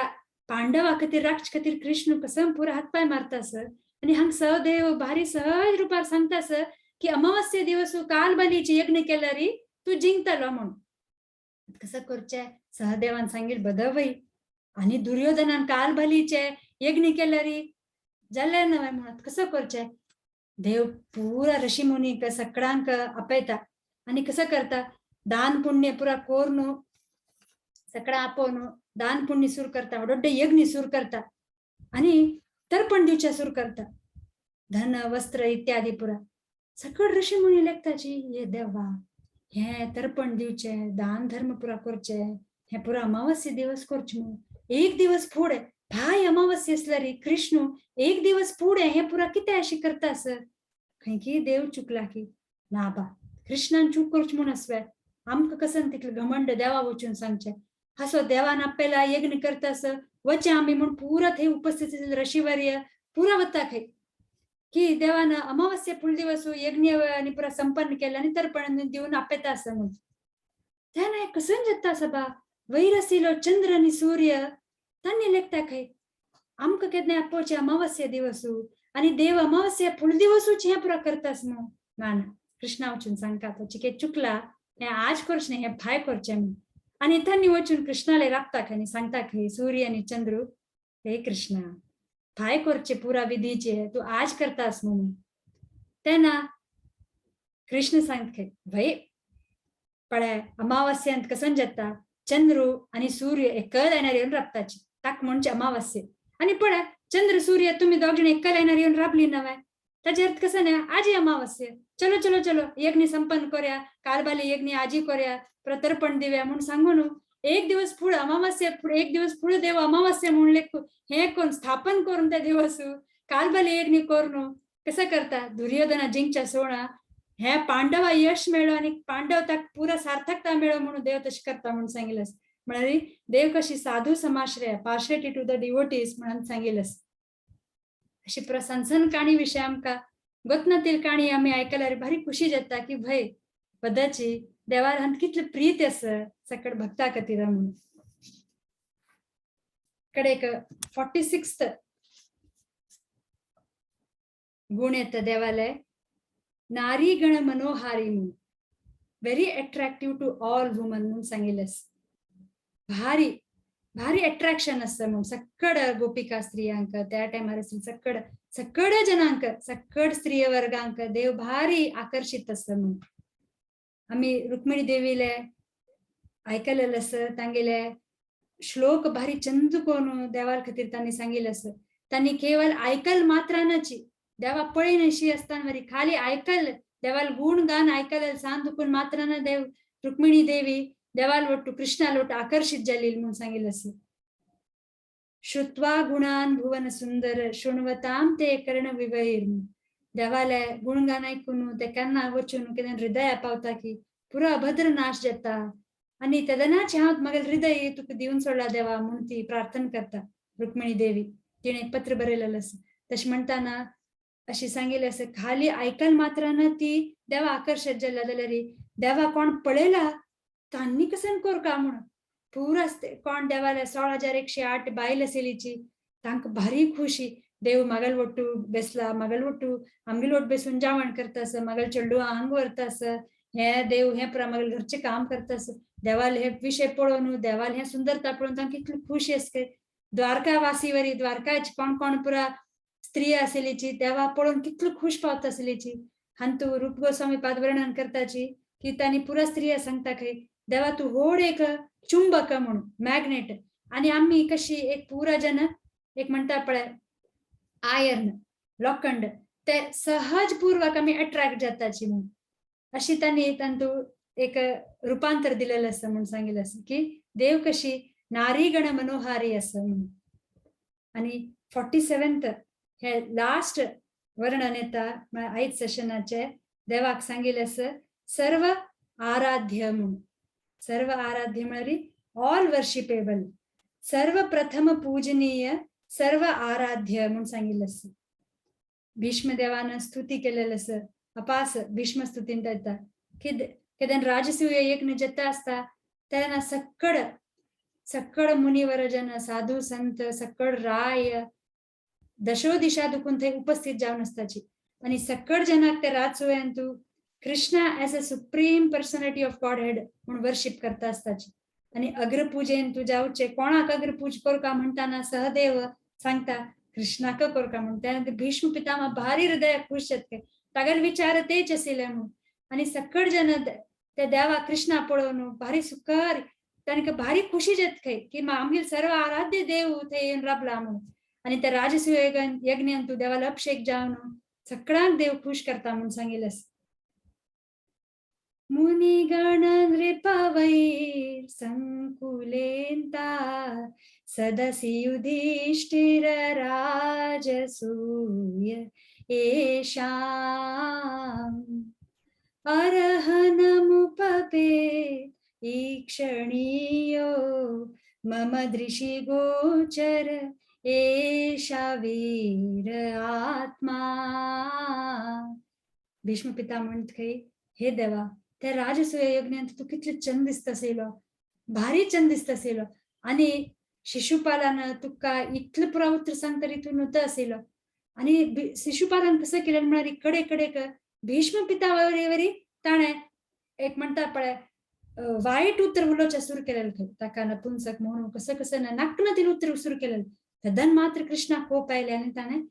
पांडवा खातीर राखचे खातीर कृष्ण कसम पुरा हातपाय मारता सर आनी हांगा सहदेव भारी सहज रुपार सांगता सर की अमावस्या दिवसू काल बलीचे यज्ञ केल्यार तूं जिंकतलो म्हणून. कसं करचें सहदेवान सांगिल बदवय आनी दुर्योधनान काल बलीचे यज्ञ केल्यार जालें नवें म्हणत कसं करचें. देव पुरा ऋषी मुनीक सगळ्यांक आपयता आनी कसं करता दान पुण्य पुरा कोरून सगळं आपोवन दान पुण्य सुरू करता, व्हड यज्ञ सुरू करता आनी तर्पण दिवचे सुरू करता, धन वस्त्र इत्यादी पुरा. सकळ ऋषी मुनी लेखताची हे देवा हे तर्पण दिवचे दान धर्म पुरा करचे हे पुरा अमावस्या दिवस करचे म्हणून. एक दिवस फुडें भाय अमावस्या आसल्यार कृष्ण एक दिवस फुडें हे पुरा कितें अशें करता सर, खंय की देव चुकला की ना बा कृष्णान चूक करचे म्हूण आसवे आमकां कसं तितलें घमंड देवा वचून सांगचें. हासो देवान आपल्याला यज्ञ करता सर वचे आमी म्हूण पुरा थंय उपस्थित ऋषीवर्य पुरा वता खंय की देवान अमावस्या फुल दिवस यज्ञ आनी पुरा संपन्न केलें आनी तर्पण दिवन आपयता आसा म्हणून. तेन्ना कसं जाता आसा बा वैर आशिल्लो चंद्र आनी सूर्य तांणी लेखता खंय आमकां केन्ना आपोवचें अमावस्या दिवसू आनी देव अमावस्या फुल दिवसूच हें पुरा करतास न्हू. ना ना कृष्णा वचून सांगता तो चिके चुकला हें आज करचें न्ही हें भाय करचें म्हणून. आनी तांणी वचून कृष्णाले राबता खंय आनी सांगता खंय सूर्य आनी चंद्र हे कृष्णा भाय करचे पुरा विधीचे तूं आज करतास म्हणून. तेन्ना कृष्ण सांगता खंय भय पळय अमावस्यांत कसं जाता चंद्र आनी सूर्य एका लायनार येवन राबताची ताका म्हणचे अमावस्या. आनी पळय चंद्र सूर्य तुमी दोग जाण एका लायनार येवन राबली नवे ताजे अर्थ कसं न्ही आजी अमावस्या, चलो चलो चलो यज्ञ संपन्न करया कालबाली यज्ञ आजी करया प्रतर्पण दिव्या म्हूण सांगून एक दिवस फुडें अमावस्या एक दिवस फुडें देव अमावस्या म्हणले हें करून स्थापन करून त्या दिवस कालबली यज्ञ करून कसं करता दुर्योधना जिंकच्या सोणा हे पांडवा यश मेळो आनी पांडव ताका पुरा सार्थकता मेळो म्हणून देव तशें करता म्हणून सांगिल्लें. म्हळ्यार देव कशी साधू समाश्रय पार्शलिटी टू the devotees म्हणून सांगिल्लें. अशी प्रसंसन काणी विशय आमकां गोतनातील काणी आमी आयकल्यार भारी खुशी जाता की भय पदाची देवार हांत कितली प्रीत आसा सकट भक्ता खातीर म्हणून. कडेक 46 गुण येता देवाले नारी गण मनोहारी म्हणून, very attractive to all woman म्हणून सांगिल्लें. भारी भारी अट्रॅक्शन आसता म्हणून सकड गोपिका स्त्रियांक त्या टायमार सकड सकड जनांक सकड स्त्रिय वर्गांक देव भारी आकर्शीत आसता म्हणून. आमी रुक्मिणी देवीले आयकलेलें आसा तांगेले श्लोक भारी चंद कोण देवाल खातीर तांणी सांगिल्लें आसा. तांणी केवल आयकल मात्रानाची देवा पळयन अशी आसतना वरी खाली आयकल देवाल गुणगान आयकल सान दुखून मात्राना देव रुक्मिणी देवी देवाल वट्टू कृष्णाल वट्टू आकर्शीत जाली म्हणून सांगिल्लें आसा. श्रुत्वा गुणान भुवन सुंदर शृण्वताम ते कर्ण विवैर देवाले गुणगान आयकून ते केन्ना वचून कितें हृदया पावता की पुरा अभद्र नाश जाता. आनी तेदनाच हांव म्हागेलें हृदय तुका दिवन सोडला देवा म्हूण ती प्रार्थना करता रुक्मिणी देवी. तिणें एक पत्र बरयलेलें आसा. तशें म्हणटाना अशी सांगिल्लें आसा, खाली आयकल मात्रान ती देवा आकर्शीत जाल्या जाल्यार देवा कोण पळयला तांणी कसन कोरका म्हूण पुरा कोण देवाले 16,108 बायल आशिल्लीची तांकां भारी खुशी. देव मागल ಒಟ್ಟು बेसला, मागल ಒಟ್ಟು आमगेल ಒಟ್ಟು बेसून जेवण करता आसा, मागल चेडू हांग व्हरता आसा, हे देव हे पुरा मागल घरचें काम करता आसा. देवाल हे विशय पळोवन, देवाल हे सुंदरता पळोवन तांकां कितली खुशी आसता. द्वारका वासी वरी द्वारकाच कोण कोण पुरा स्त्री आशिल्लीची देवा पळोवन कितलो खुश पावता आशिल्लीची. हांतू रूप गोस्वामी पाद वर्णन करताची की तांणी पुरा स्त्रिया सांगता खंय देवा तूं व्हड एक चुंबक म्हणून मॅग्नेट, आनी आमी कशी एक पुरा जन एक म्हणटा पळय आयर्न लोखंड ते सहज पूर्वक आमी अट्रॅक्ट जाताची म्हणून अशी तांणी तांतू एक रुपांतर दिलेलें आसा म्हणून सांगिल्लें आसा की देव कशी नारीगण मनोहारी आसा म्हणून. आनी 47th हे लास्ट वर्णन येता म्हळ्यार आयज सेशनाचे देवाक सांगिल्लें आसा सर्व आराध्य म्हणून. सर्व आराध्य म्हळ्यार ऑल वर्शिपेबल, सर्व प्रथम पूजनीय, सर्व आराध्य म्हणून सांगिल्लें आसा. भीष्म देवान स्तुती केलेलें आसा अपास भीष्म स्तुतीन येता की केदन राजसूय यज्ञ जता आसता तेन्ना सक्कड सक्कड मुनिवर जन साधू संत सक्कड राय दशो दिशा दुखून थंय उपस्थित जावन आसताची आनी सक्कड जनाक ते राजसूयांतू Krishna as a supreme personality of Godhead म्हूण वर्शीप करता आसताची. आनी अग्रपूजेन तूं जावचे कोणाक अग्रपूज करका म्हणटाना सहदेव सांगता कृष्णाक करका म्हूण. त्यानंतर भीष्म पितामह भारी हृदय खुश जाता, तागेले विचार तेच आशिल्ले म्हूण. आनी सक्कड जन ते देवा कृष्णा पळोवन भारी सुखर तांकां भारी खुशी जाता खंय की आमगेले सर्व आराध्य देव थंय येवन राबला म्हणून. आनी त्या राजसूय यज्ञान तूं देवाला अभिषेक जावन सगळ्यांक देव खुश करता म्हणून सांगिल्लें आसा. मुनिगण नृपवैर संकुलेंता सदसि युधिष्ठिर राजसूय एषाम् अर्हणमुपपे ईक्षणीयो मम दृशि गोचर एषा वीर आत्मा. भीष्म पिता म्हणत खंय हे देवा त्या राजसूय यज्ञांत तूं कितले चंद दिसता आशिल्लो, भारी चंद दिसता आशिल्लो आनी शिशुपालान तुका इतलें पुरा उतर सांगतरी तूं न्हूत आशिल्लो. आनी शिशुपालान कसं केलें म्हळ्यार कडे कडेक भीष्म पितावरी ताणें एक म्हणटा पळय वायट उतर उलोवचें सुरू केलें खंय ताका नपुंसक म्हणून कसं कसं ना नाकना तिणें उतर सुरू केलें. तदन मात्र कृष्णाक कोप आयले आनी ताणें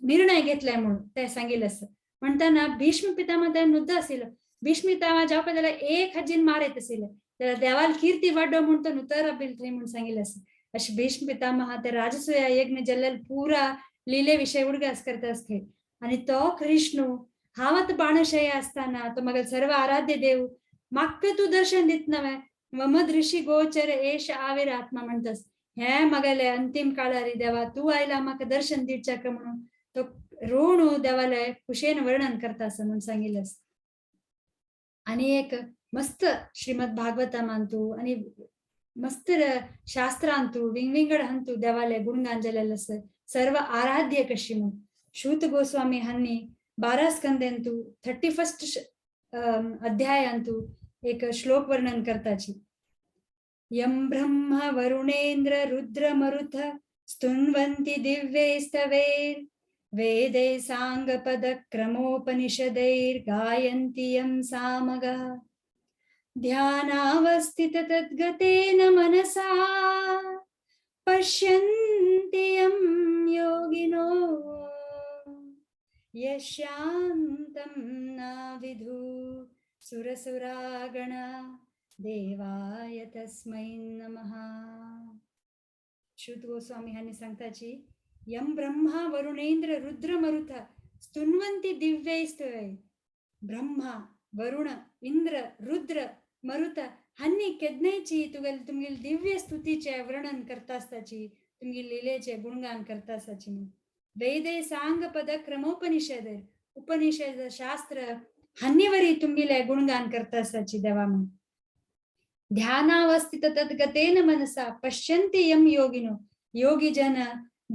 निर्णय घेतलाय म्हणून ते सांगिल्लें आसा. म्हणटाना भीष्म पितामह त्या नुद्द आशिल्लो. भीष्म पितामह जावपा जाल्यार एक हाजीन मारयत आशिल्ले जाल्यार देवाल कीर्ती वाडो म्हूण तो नुतर अबील थंय म्हूण सांगिल्लें आसा. अशें भीष्म पितामह ते राजसूया यज्ञ जाल्ले पुरा लिले विशय उडगास करता आसता. आनी तो कृष्णू हांव आतां बाणशय आसतना तो म्हाका सर्व आराध्य देव म्हाका तूं दर्शन दितना वे मम दृशी गोचर एश आविर आत्मा म्हणटास हे म्हागेले अंतीम काळारी देवा तूं आयला म्हाका दर्शन दिवच्याक म्हणून तो रोणू देवाले खुशेन वर्णन करता आसा म्हणून सांगिल्लें आसा. आनी एक मस्त श्रीमद भागवतामांतू आनी मस्त शास्त्रांतू विंगविंगड हंतू देवाले गुणगान जालेलें आसा सर्व आराध्य कशी म्हणून. शूत गोस्वामी हांणी 12 स्कंदेंतू 31 अध्यायांतू एक श्लोक वर्णन करताची. यम ब्रह्म वरुणेंद्र रुद्र मरुत स्तुन्वन्ति दिव्यैस्तवैर् वेदे सांगपद क्रमोपनिषदैर् गायन्ति यं सामगः ध्यानावस्थित तद्गतेन मनसा पश्यन्ति यं योगिनो यस्यान्तं न विदु सुरसुरागण देवाय तस्मै नमः. शुद्ध गोस्वामी हांणी सांगताची यम ब्रह्मा वरुणेंद्र रुद्र मरुत स्तुन्वन्ति दिव्यैस्तवै. ब्रह्मा वरुण इंद्र रुद्र मरुत हांणी केदनेची तुगेले तुमगेले दिव्य स्तुतीचे वर्णन करता आसताची, तुमगेले लिलेचे गुणगान करता आसताची. वेदे सांग पद क्रमोपनिषद उपनिषद शास्त्र हांणी वरी तुमगेले गुणगान करता आसताची देवा म्हणून. ध्यानावस्थित तद्गतेन मनसा पश्यन्ति यम योगिनो. योगी जन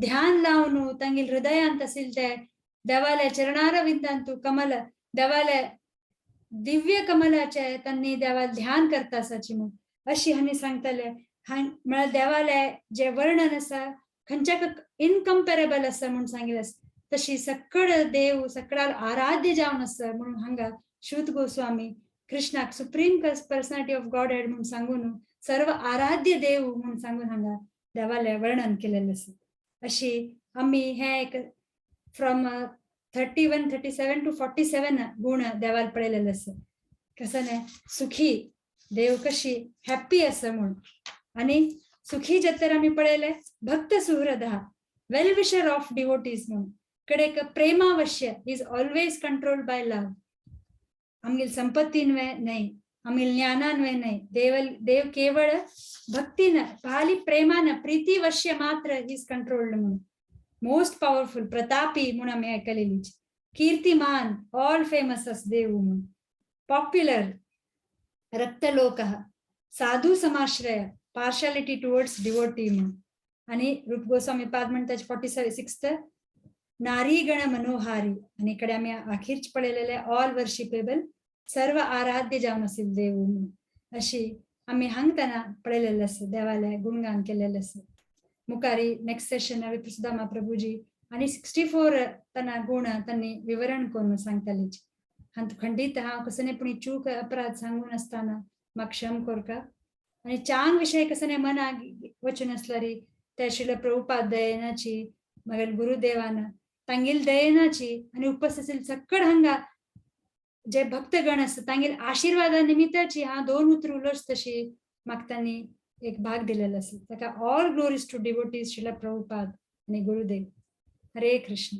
ध्यान लावन तांगेल हृदयांत आशिल्ले ते देवाले चरणारविंदांतु कमल देवाले दिव्य कमलाचे तांणी देवाल ध्यान करता आसाची म्हूण अशी हांणी सांगतले. म्हळ्यार देवाले जे वर्णन आसा खंयच्या इनकम्पेरेबल आसा म्हूण सांगिल्लें आसा. तशी सकळ देव सकळाल आराध्य जावन आसा म्हणून हांगा श्रुत गोस्वामी कृष्णाक supreme personality of Godhead म्हूण सांगून सर्व आराध्य देव म्हूण सांगून हांगा देवाले वर्णन केलेलें आसा. अशी आमी हे एक फ्रॉम 31 37 टू 47 गुण देवाल पळयलेले आसा. कसं न्ही सुखी देव कशी हॅप्पी आसा म्हूण. आनी सुखी जत्तर आमी पळयले भक्त सुहृद वेल विशर ऑफ डिवोटीज म्हूण कडेक प्रेमावश्य is always controlled by love. आमगेल संपत्तीन वे न्हय, आमगेल ज्ञानान वे न्हय, देव केवळ भक्तीन पाली प्रेमान प्रीतिवश्य मात्र is controlled म्हणून. मोस्ट पॉवरफुल प्रतापी म्हणून आमी आयकलेली. कीर्तिमान ऑल फेमस अस देव म्हणून. पॉप्युलर रक्तलोक साधू समाश्रय पार्शालिटी टुवर्ड्स डिवोटी म्हणून. आणि रूप गोस्वामी पाद म्हणतात 46 नारीगण मनोहारी. आणि इकडे आम्ही अखेरच पळयलेले ऑल वर्शिपेबल सर्व आराध्य जावन असेल देव म्हणून. अशी आम्ही हांगतना पळयलेले आसा देवाले गुणगान केलेले आसा. मुखारी नेक्स्ट सेशन विप्रसुदामा प्रभुजी आणि 64 त्यांना गुण त्यांनी विवरण करून सांगताले. हांत खंडीत हांव कसने पुणी चूक अपराध सांगून आसतना म्हाका क्षम करका. आणि चांग विषय कसने मना वचून आसल्यारी त्या शिल प्रभुपाद दयेनाची मगेल गुरुदेवान तांगेल दयेनाची आणि उपस्थित सकळ हांगा जे भक्तगण आसा तांगेल आशीर्वादा निमित्ताची हांव दोन उतर उलोच तशी म्हाका तांणी एक भाग दिलेलो आसा. ताका all glories to devotees Srila Prabhupada आणि गुरुदेव. हरे कृष्ण.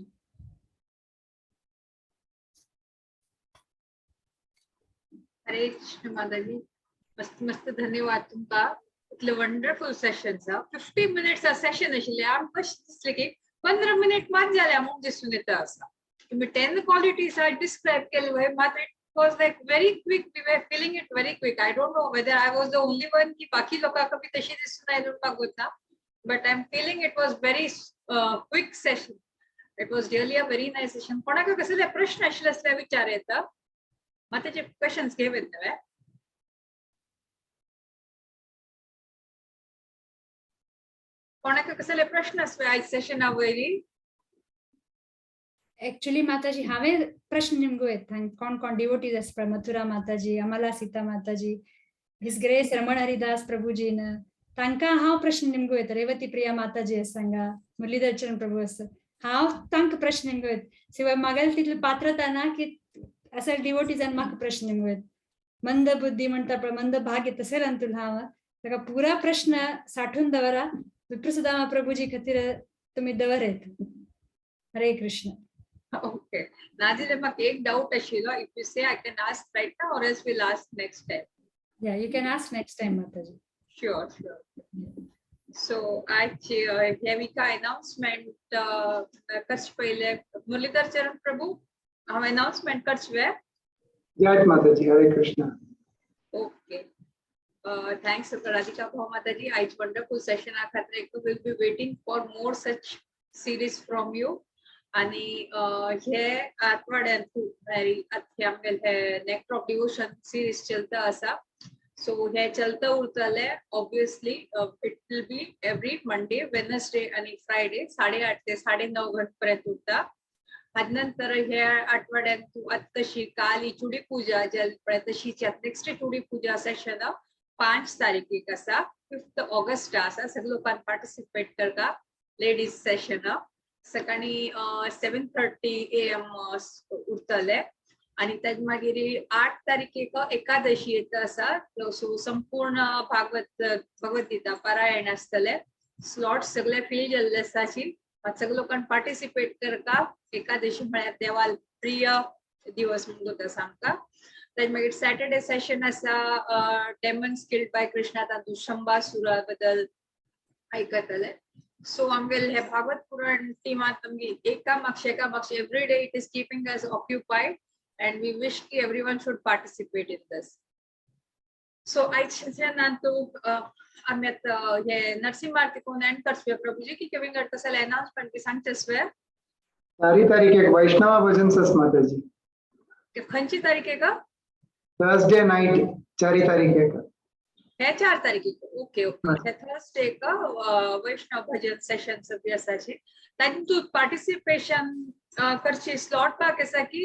हरे कृष्ण माताजी, मस्त मस्त धन्यवाद तुमका. इतले वंडरफुल सेशन. 50 मिनिट्स सेशन आशिल्लें. आमकां कशें दिसलें की 15 मिनिट मात जाल्या म्हूण दिसून येता आसा. तुम्ही 10 क्वालिटीज डिस्क्रायब केले मात it was like very quick. We were feeling it very quick. I don't know whether I was the only one की बाकी लोकांक बी तशी दिसून आयलें म्हाका गोता, but I am feeling it was very quick session. It was really a very nice session. कोणाक कसले प्रश्न आशिल्ले आसल्यार विचार येता. मात तेचे क्वेश्चन्स घेव येतले. कोणाक कसले प्रश्न आसले आयज सेशना वयली? एक्चुअली माताजी हांवें प्रश्न निमगो येता. कोण कोण डिवोटीज आसा पळय, मथुरा माताजी, अमला सीता माताजी, his grace Raman Haridas प्रभुजीन, तांकां हांव प्रश्न निमगो येता. रेवती प्रिया माताजी आसा हांगा, मुरलीधर चरण प्रभू आसा, हांव तांकां प्रश्न निमगो येता. शिवाय म्हागेले तितली पात्रता ना की असल डिवोटीजान म्हाका प्रश्न निमगो येता. मंद बुद्धी म्हणटा पळय, मंद भाग्य तशें अंतूल हांव ताका पुरा प्रश्न साठून दवरा. विप्रसुदामा प्रभुजी खातीर तुमी दवरात. हरे कृष्ण. Okay. नाजाल्यार म्हाका एक डाऊट आशिल्लो. If you say I can ask right now or else we'll ask next time. Yeah, you can ask next time, Mataji. Sure, sure. So आज हे विका अनाउन्समेंट करचे पयले मुरलीधर चरण प्रभू हांव अनाउन्समेंट करचे. जय माताजी, हरे कृष्ण. ओके. Thanks Radhika भाऊ माताजी. आयज वंडरफुल सेशना खातीर we'll be waiting for more such series from you. आणि हे आठवड्यात आमगेले हे नेक्टर ऑफ डिवोशन सिरीज चलता आसा. सो हे चलता उरतले. Obviously it will be every Monday, Wednesday आणि फ्रायडे 8:30 ते 9:30 पर्यंत उरता. हाजे नंतर हे आठवड्यात आतां कशी काल ही चुडी पूजा जाली पळय तशीच नेक्स्ट चुडी पूजा सेशन 5 तारखेक आसा, 5 ऑगस्ट आसा. सगळे लोकांनी पार्टिसिपेट करता. लेडीज सेशन सकाळी 7:30 AM उरतले. आणि ताजे मागीर 8 तारखेक एकादशी येता आसा. सो संपूर्ण भगवद्गीता पारायण आसतले. स्लॉट सगळे फिल जाल्ले आसाची. सगळे लोकांनी पार्टिसिपेट करता. एकादशी म्हळ्यार देवाल प्रिय दिवस म्हणून जाता आमकां. ताजे मागीर सॅटर्डे सेशन आसा डेमन्स किल्ड बाय कृष्णा, तातूंत शंबासुरा बद्दल आयकतले. सो आमगेले हे भागवत पुराण टिमात आमगे एका मागशे एका मागशे every day it is keeping us occupied and we wish की everyone should participate in this. So आयज सेशनान तूं आमी आतां हे नरसिंह आरती कोण एंड करसुया प्रभुजी की केविंग करता जाल्यार अनाउन्समेंट बी सांगचे आसवे. चारी तारीख एक वैष्णव भजन सस माताजी. खंयची तारीख आहे का? थर्सडे नाईट, 4 तारीख एक. हे 4 तारखेक. ओके ओके, हे थर्सडे का वैष्णव भजन सेशन बी आसाची. तातूंत पार्टिसिपेशन करची स्लॉट बाक आसा की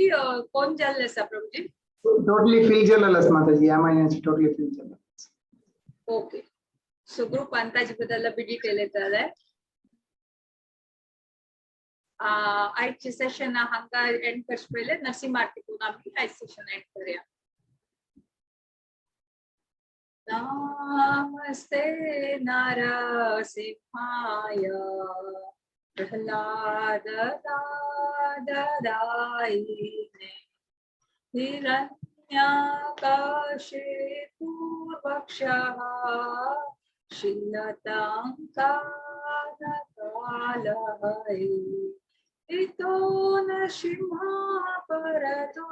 कोण जाल्ले आसा प्रभुजी? टोटली फिल जालेलो माताजी, ह्या महिन्याची टोटली फिल जालेलो. ओके, सो ग्रुपान ताजे बद्दल बी डिटेल येतले. आयचे सेशन हांगा एंड करचे पयले नरसिंह आरती करून आमी आयज सेशन एंड करूया. नमस्ते नरसिंहाय प्रहलाद दादरायिने हिरण्यकशिपुवक्षः शीलताङ्कानकालहरे इतो नृसिंह परतो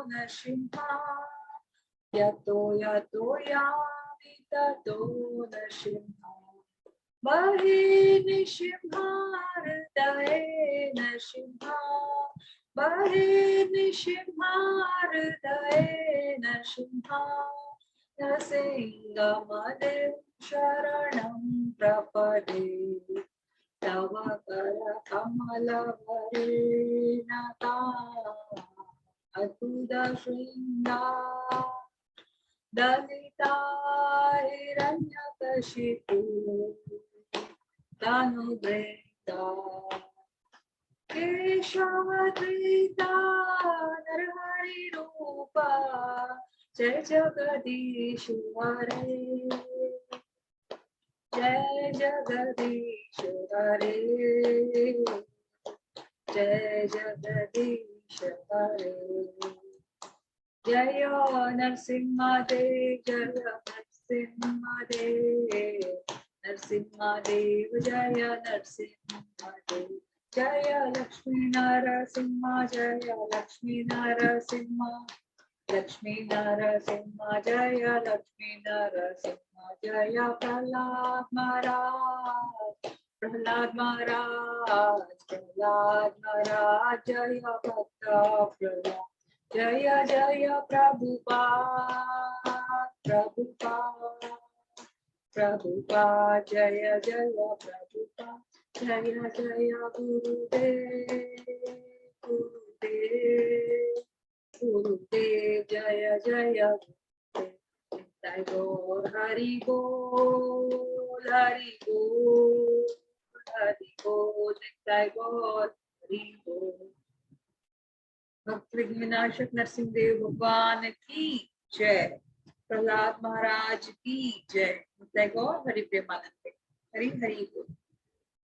नृसिंह यतो यतो यामि ततो नृसिंह बहि नृसिंह हृदये नृसिंह बहि नृसिंह हृदये नृसिंह नृसिंहमदेव शरणं प्रपदे तव कर कमलभरेणता अतुल शृंगा दलिता हिरण्यकशिपु तनुभृता केशवधृता नरहरि रूपा जय जगदीश हरे जय जगदीश हरे जय जगदीश हरे जय नरसिंह देव जय नरसिंह देव नरसिंह देव जय नरसिंह देव जय लक्ष्मी नरसिंह जय लक्ष्मी नरसिंह लक्ष्मी नरसिंह जय लक्ष्मी नरसिंह जय प्रहलाद महाराज प्रहलाद महाराज प्रहलाद महाराज जय भक्त प्रहलाद जय जय प्रभुपाद प्रभुपाद प्रभुपाद जय जय प्रभुपाद जय जय गुरुदेव गुरुदेव गुरुदेव जय जय जय गौर हरि बोल हरि बोल हरि बोल जय गौर हरि बोल. भक्त विघ्न विनाशक नरसिंह देव भगवान की जय, प्रहलाद महाराज की जय, जय गौर हरि प्रेमानंद हरि हरि बोल.